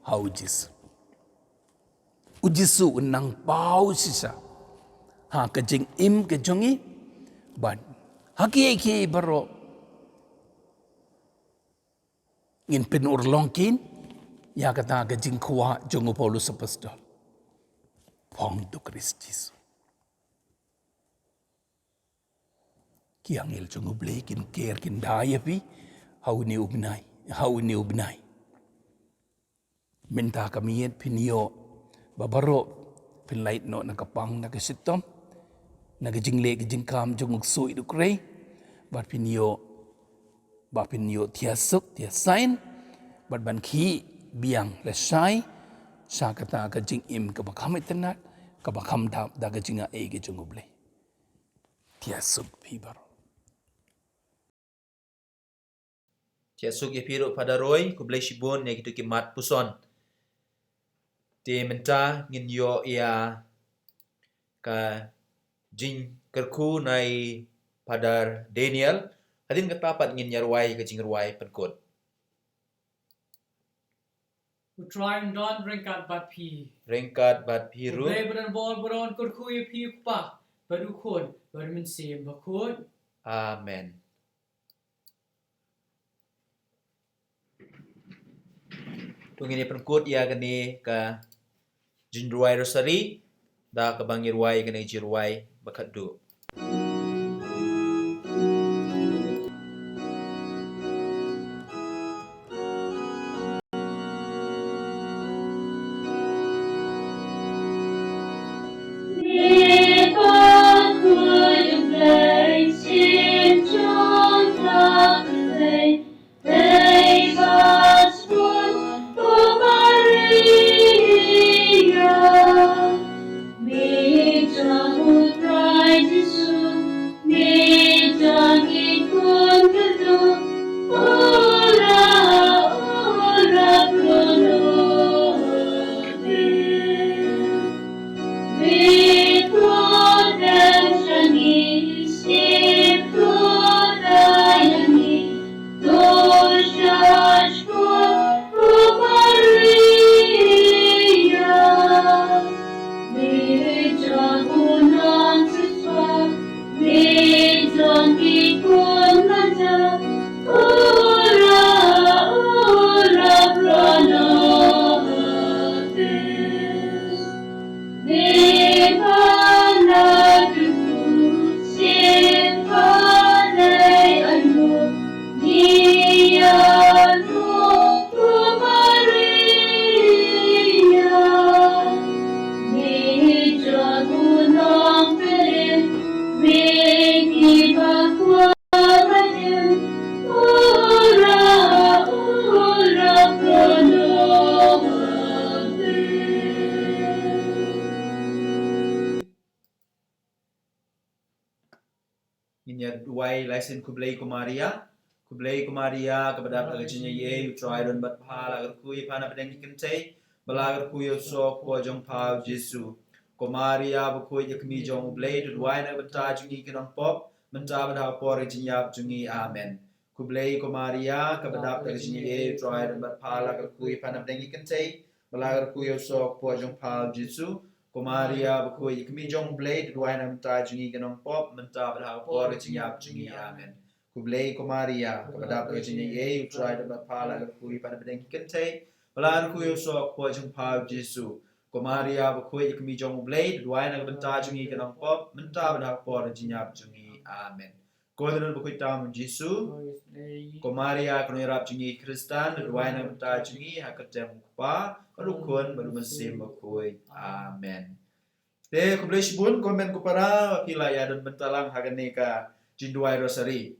ha u Jisu. U Jisu un nang paw shisha ha ka jingim ka jong ngi, bad ha kiei kiei baroh ngin pynurlong keiñ ïa kata ka jingkwah jong u Paulus Apostol: Phong da u Khrist Jisu. Ki angel jong u Blei kin ker kin da ïa phi ha une u bnai, ha une u bnai. Mynta ka miet phin ïoh ba baroh phin lait noh na ka pang na ka shitom, na ka jingleh ka jingkam jong u ksuid u krei, bad phin ïoh, ba phin ïoh thiah suk thiah saiñ, bad ban khie biang lashai sha kata ka jingim kaba kham itynnad, kaba kham dap da ka jingai ka jong u Blei. Thiah suk phi baroh. Thiah suk ïa phi ruh Father Roy, khublei shibun ïa kito ki mat puson. Te mynta ngin ïoh ïa ka jingkyrkhu na i Father Daniel. Hadien kata pat ngin ïa rwai ka jingrwai pynkut. U Trai un don ryngkat bad phi. Ryngkat bad phi ruh. U Blei badonbor baroh un kyrkhu ïa phi, u Kpa bad u Khun bad u Mynsiem Bakhuid. Amen. To ngin ïa pynkut ïa kane ka jingrwai rosary da kaba ngi rwai kane ka jingrwai ba khatduh. Ngin ïa duwai lai sien. Khublei ko Maria. Khublei ko Maria, kaba dap da ka jingaiei, U Trai u don bad pha, la kyrkhu ïa pha na pdeng ki kynthei, bad la kyrkhu ïa u soh u kpoh jong pha, U Jisu. Ko Maria bakhuid, ïa kmie jong U Blei, to duwai na ka bynta jong ngi ki nongpop, mynta bad ha ka por ka jingïap jong ngi. Amen. Khublei ko Maria, kaba dap da ka jingaiei, U Trai u don bad pha, la kyrkhu ïa pha na pdeng ki kynthei, bad la kyrkhu ïa u soh u kpoh jong pha, U Jisu. Ko Maria bakhuid, ïa kmie jong U Blei, to duwai na ka bynta jong ngi ki nongpop, mynta bad ha ka por ka jingïap jong ngi. Amen. Khublei ko Maria, kaba dap da ka jingaiei, U Trai u don bad pha, la kyrkhu ïa pha na pdeng ki kynthei, bad la kyrkhu ïa u soh u kpoh jong pha, U Jisu. Ko Maria bakhuid, ïa kmie jong U Blei, to duwai na ka bynta jong ngi ki nongpop, mynta bad ha ka por ka jingïap jong ngi. Amen. Ko Ïa Dur bakhuid tam, U Jisu. Ko Maria, ka nongïarap jong ngi ki Khristan, to duwai na ka bynta jong ngi ha ka kyrteng U Kpa, bad U Khun, bad U Mynsiem Bakhuid. Amen. Te khublei shibun ko hynmen ko para, ba phi la ïa don bynta lang ha kane ka jingduwai Rosary.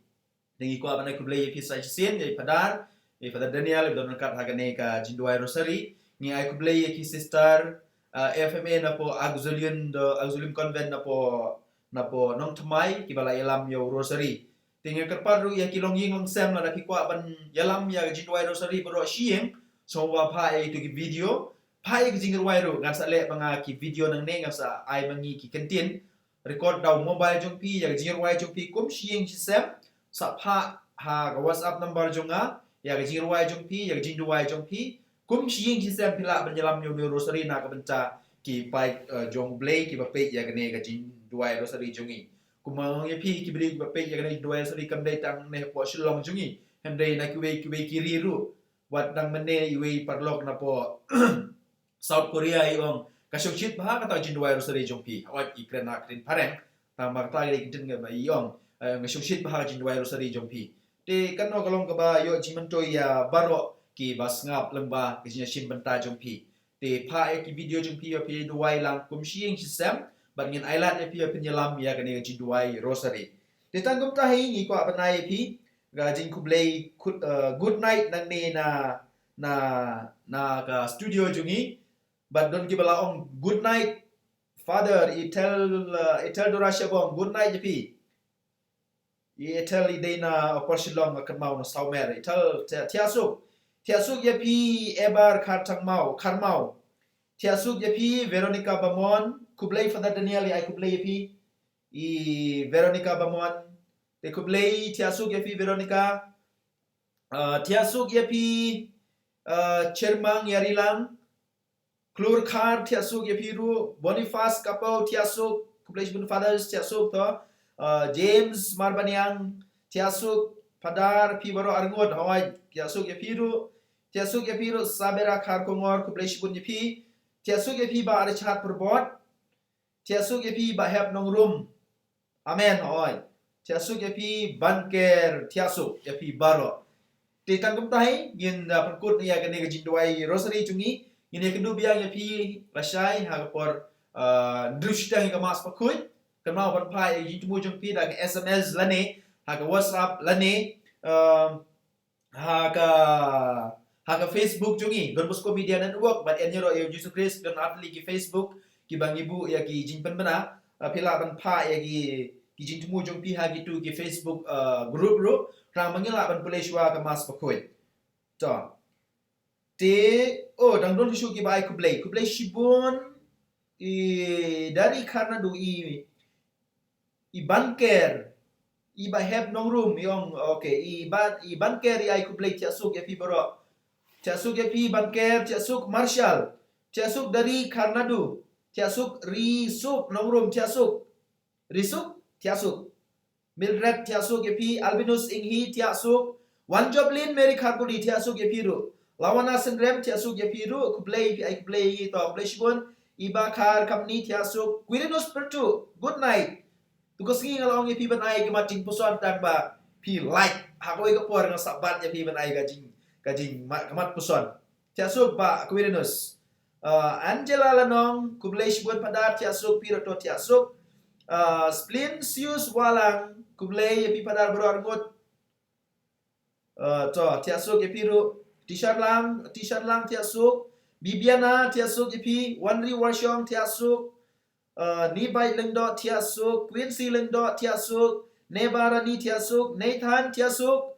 Te ngi kwah ban ai khublei ïa phi sa shisien, ïa i Phadar, ïa i Phadar Daniel, ba don ryngkat ha kane ka jingduwai Rosary. Ngi ai khublei ïa ki sister, ah, F M A napoh Auxilium, the Auxilium Convent napoh, napoh Nongthymmai, kiba la ïalam ïa u Rosary. Te nga kyrpad ruh ïa ki longïing longsem, lada phi kwah ban ïalam ïa ka jingduwai Rosary baroh shi ïing, sngewbha phah ïa kito ki video, phah ïa ka jingrwai ruh, ngan sa leh ma nga ki video nangne, ngan sa ai ma ngi ki kyntien, record da u mobile jong phi ïa ka jingrwai jong phi kum shi ïing shi sem, sa phah ha ka WhatsApp number jong nga ïa ka jingrwai jong phi, ïa ka jingduwai jong phi, kum shi ïing shi sem phi lah ban ïalam ïa une u Rosary na ka bynta ki paid, eh, jong U Blei kiba peit ïa kane ka jingduwai Rosary jong ngi. Kumba nga ong ïa phi, ki briew kiba peit ïa kane ka jingduwai Rosary kam dei tang ne hapoh Shillong jong ngi, hynrei na kiwei kiwei ki ri ruh. Wat dang mynne iwei i paralok napoh South Korea i ong, ka shongshit bha kata ka jingduwai Rosary jong phi. Hooid, i kren ha ka ktien phareng, tang ba kata ka dei ka ktien kaba i ong, eh, ka shongshit bha ka jingduwai Rosary jong phi. Te kano ka long kaba ïoh jingmyntoi ïa baroh kiba sngap lyngba ka jingïashim bynta jong phi. Te phah ïa ki video jong phi ba phi duwai lang kum shi ïing shi sem, bad ngin ailad ïa phi ba phin ïalam ïa kane ka jingduwai Rosary. Te tang kumta hi ngi kwah ban ai ïa phi ka jingkhublei khut-, eh, good night nangne na, na, na ka studio jong ngi. Bad don kiba la ong, "Good night, Father." I Tel, eh, i Tel Dora Shabong, good night ïa phi. I Tel i dei na Upper Shillong, kynmaw na Sawmer. I Tel, Thia-, Thiah Suk. Thiah Suk ïa phi Ebar Khartangmaw, Kharmaw. Thiah Suk ïa phi Veronica Bamon. Khublei Father Daniel, i ai khublei ïa phi. I Veronica Bamon. Te khublei, Thiah Suk ïa phi Veronica. Ah, Thiah Suk ïa phi, ah, Chermang Ïarilang. Klur Khar, Thiah Suk ïa phi ruh. Boniface Kapow, Thiah Suk. Khublei shibun Fathers, Thiah Suk to. Ah, James Marbaniang, Thiah Suk. Phadar, phi baroh arngut, hooid, Thiah Suk ïa phi ruh. Thiah Suk ïa phi ruh Sabera Kharkongor, khublei shibun ïa phi. Thiah Suk ïa phi Bah Richard Pyrbot. Thiah Suk ïa phi Bah Hep Nongrum. Amen, hooid. Thiah Suk ïa phi Banker, Thiah Suk ïa phi baroh. Te tang kumta hi, ngin, ah, pynkut ïa kane ka jingduwai Rosary jong ngi. Ngin ïakynduh biang ïa phi lashai ha ka por, ah, hynriew shiteng ïa ka Mass Bakhuid. Kynmaw ban phah ïa ka jingthmu jong phi da ka S M S lane ha ka WhatsApp lane, ah, ha ka, ha ka Facebook jong ngi, Don Bosco Media Network, bad ïa ngi ruh ïa u Jesu Khrist, don artylli ki Facebook kiba ngi buh ïa ki jingpynbna. Ah, phi lah ban phah ïa ki, ki jingthmu jong phi ha kitu ki Facebook, ah, group ruh, tang ba ngin lah ban pule shuwa ka Mass Bakhuid. To. Te, oh, dang don shuh kiba ai khublei. Khublei shibun, i Dari Kharnadu, i, i Banker, i Bah Hep Nongrum, i ong, okay, i Ban-, i Banker i ai khublei, Thiah Suk ïa phi baroh. Thiah Suk ïa phi Banker, Thiah Suk Marshal, Thiah Suk Dari Kharnadu, Thiah Suk Ri Suk Nongrum, Thiah Suk. Ri Suk, Thiah Suk. Mildred, Thiah Suk ïa phi. Albinus Inghi, Thiah Suk. Wan Joplin Mary Kharkuli, Thiah Suk ïa phi ruh. Lawana Synrem, Thiah Suk ïa phi ruh. Khublei, phi ai khublei, to, khublei shibun. Iba Khar Kamni, Thiah Suk. Quirinus Pyrtuh, good night. Tu ka sngi nga la ong ïa phi ban ai ka mat jingpuson, tang ba phi lait. Ha kawei ka por nga sa bat ïa phi ban ai ka jing, ka jing ma-, ka mat puson. Thiah Suk Bah Quirinus. Ah, Angela Lanong, khublei shibun Phadar, Thiah Suk, phi ruh to Thiah Suk. Ah, Splinsius Walang, khublei ïa phi Phadar baroh arngut. Ah, to, Thiah Suk ïa phi ruh. Tisharlang, Tisharlang, Thiah Suk. Bibiana, Thiah Suk ïa phi. Wanri Warshong, Thiah Suk. Ah, Nibai Lyngdoh, Thiah Suk. Quincy Lyngdoh, Thiah Suk. Neba Rani Thiah Suk, Nathan Thiah Suk,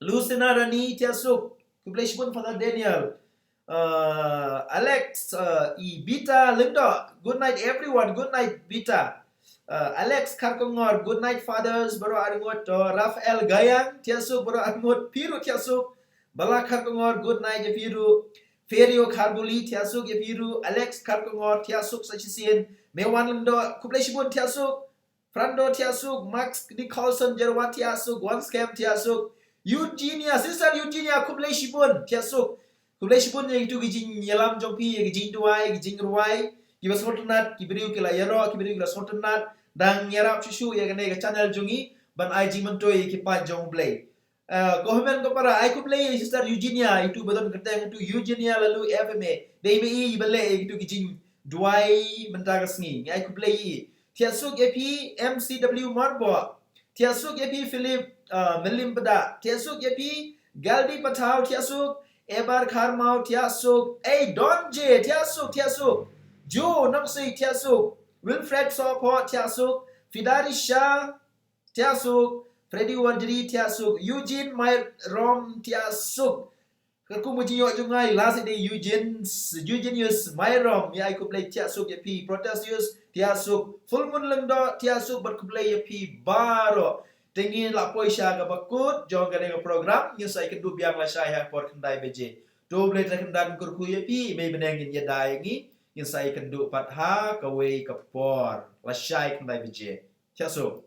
Lucina Rani Thiah Suk. Khublei shibun Father Daniel. Uh, Alex, uh, i Bita Lyngdoh. Good night everyone. Good night Bita. Uh, Alex Kharkongor, good night fathers, baroh arngut. Uh, Raphael Gayang Thiah Suk, baroh arngut. Phi ruh Thiah Suk. Bala Kharkongor, good night ïa phi ruh. Ferio Kharbuli Thiah Suk ïa phi ruh. Alex Kharkongor Thiah Suk sa shisien. Mewan Lyngdoh, khublei shibun Thiah Suk. Frando Thiah Suk, Max Nicholson Jerwa Thiah Suk, Wan Scam Thiah Suk, Eugenia, Sister Eugenia, khublei shibun Thiah Suk. Khublei shibun ïa kitu ki jingïalam jong phi, ïa ki jingduwai, ïa ki jingrwai, kiba sngewtynnat, ki briew ki la ïaroh, ki briew ki la sngewtynnat, dang ïarap shuh shuh ïa kane ka channel jong ngi, ban ai jingmyntoi ïa ki paid jong U Blei. Uh, ko hynmen ko para, ai khublei ïa Sister Eugenia, itu ba don kyrteng itu Eugenia Lalu F M A. Dei ba i ba leh ïa kitu ki jingduwai mynta ka sngi. Ngi ai khublei ïa i. Thiah Suk ïa phi M C W Marbo. Thiah Suk ïa phi Philip, uh, Melim Pda. Thiah Suk ïa phi Galdi Pathaw Thiah Suk. Ebar Kharmau Thiah Suk. Ei Don J Thiah Suk, Thiah Suk. Joe Nongsui Thiah Suk. Wilfred Sopo Thiah Suk. Fidarisha Thiah Suk, Freddy Warjri Thiah Suk, Eugene Myrom Thiah Suk. Ka kum u jingïoh jong nga i last dei Eugene, Eugenius Myrom, ïa ai khublei Thiah Suk ïa phi, Protasius Thiah Suk, Full Moon Lyngdoh Thiah Suk, bad khublei ïa phi baroh. Te ngin la poi sha kaba kut jong kane ka program, ngin sa ïakynduh biang lashai ha ka por khyndai baje. To U Blei Trai Kynrad un kyrkhu ïa phi, mei bneng ngin ïada ïa ngi, ngin sa ïakynduh pat ha kawei ka por lashai khyndai baje. Thiah Suk.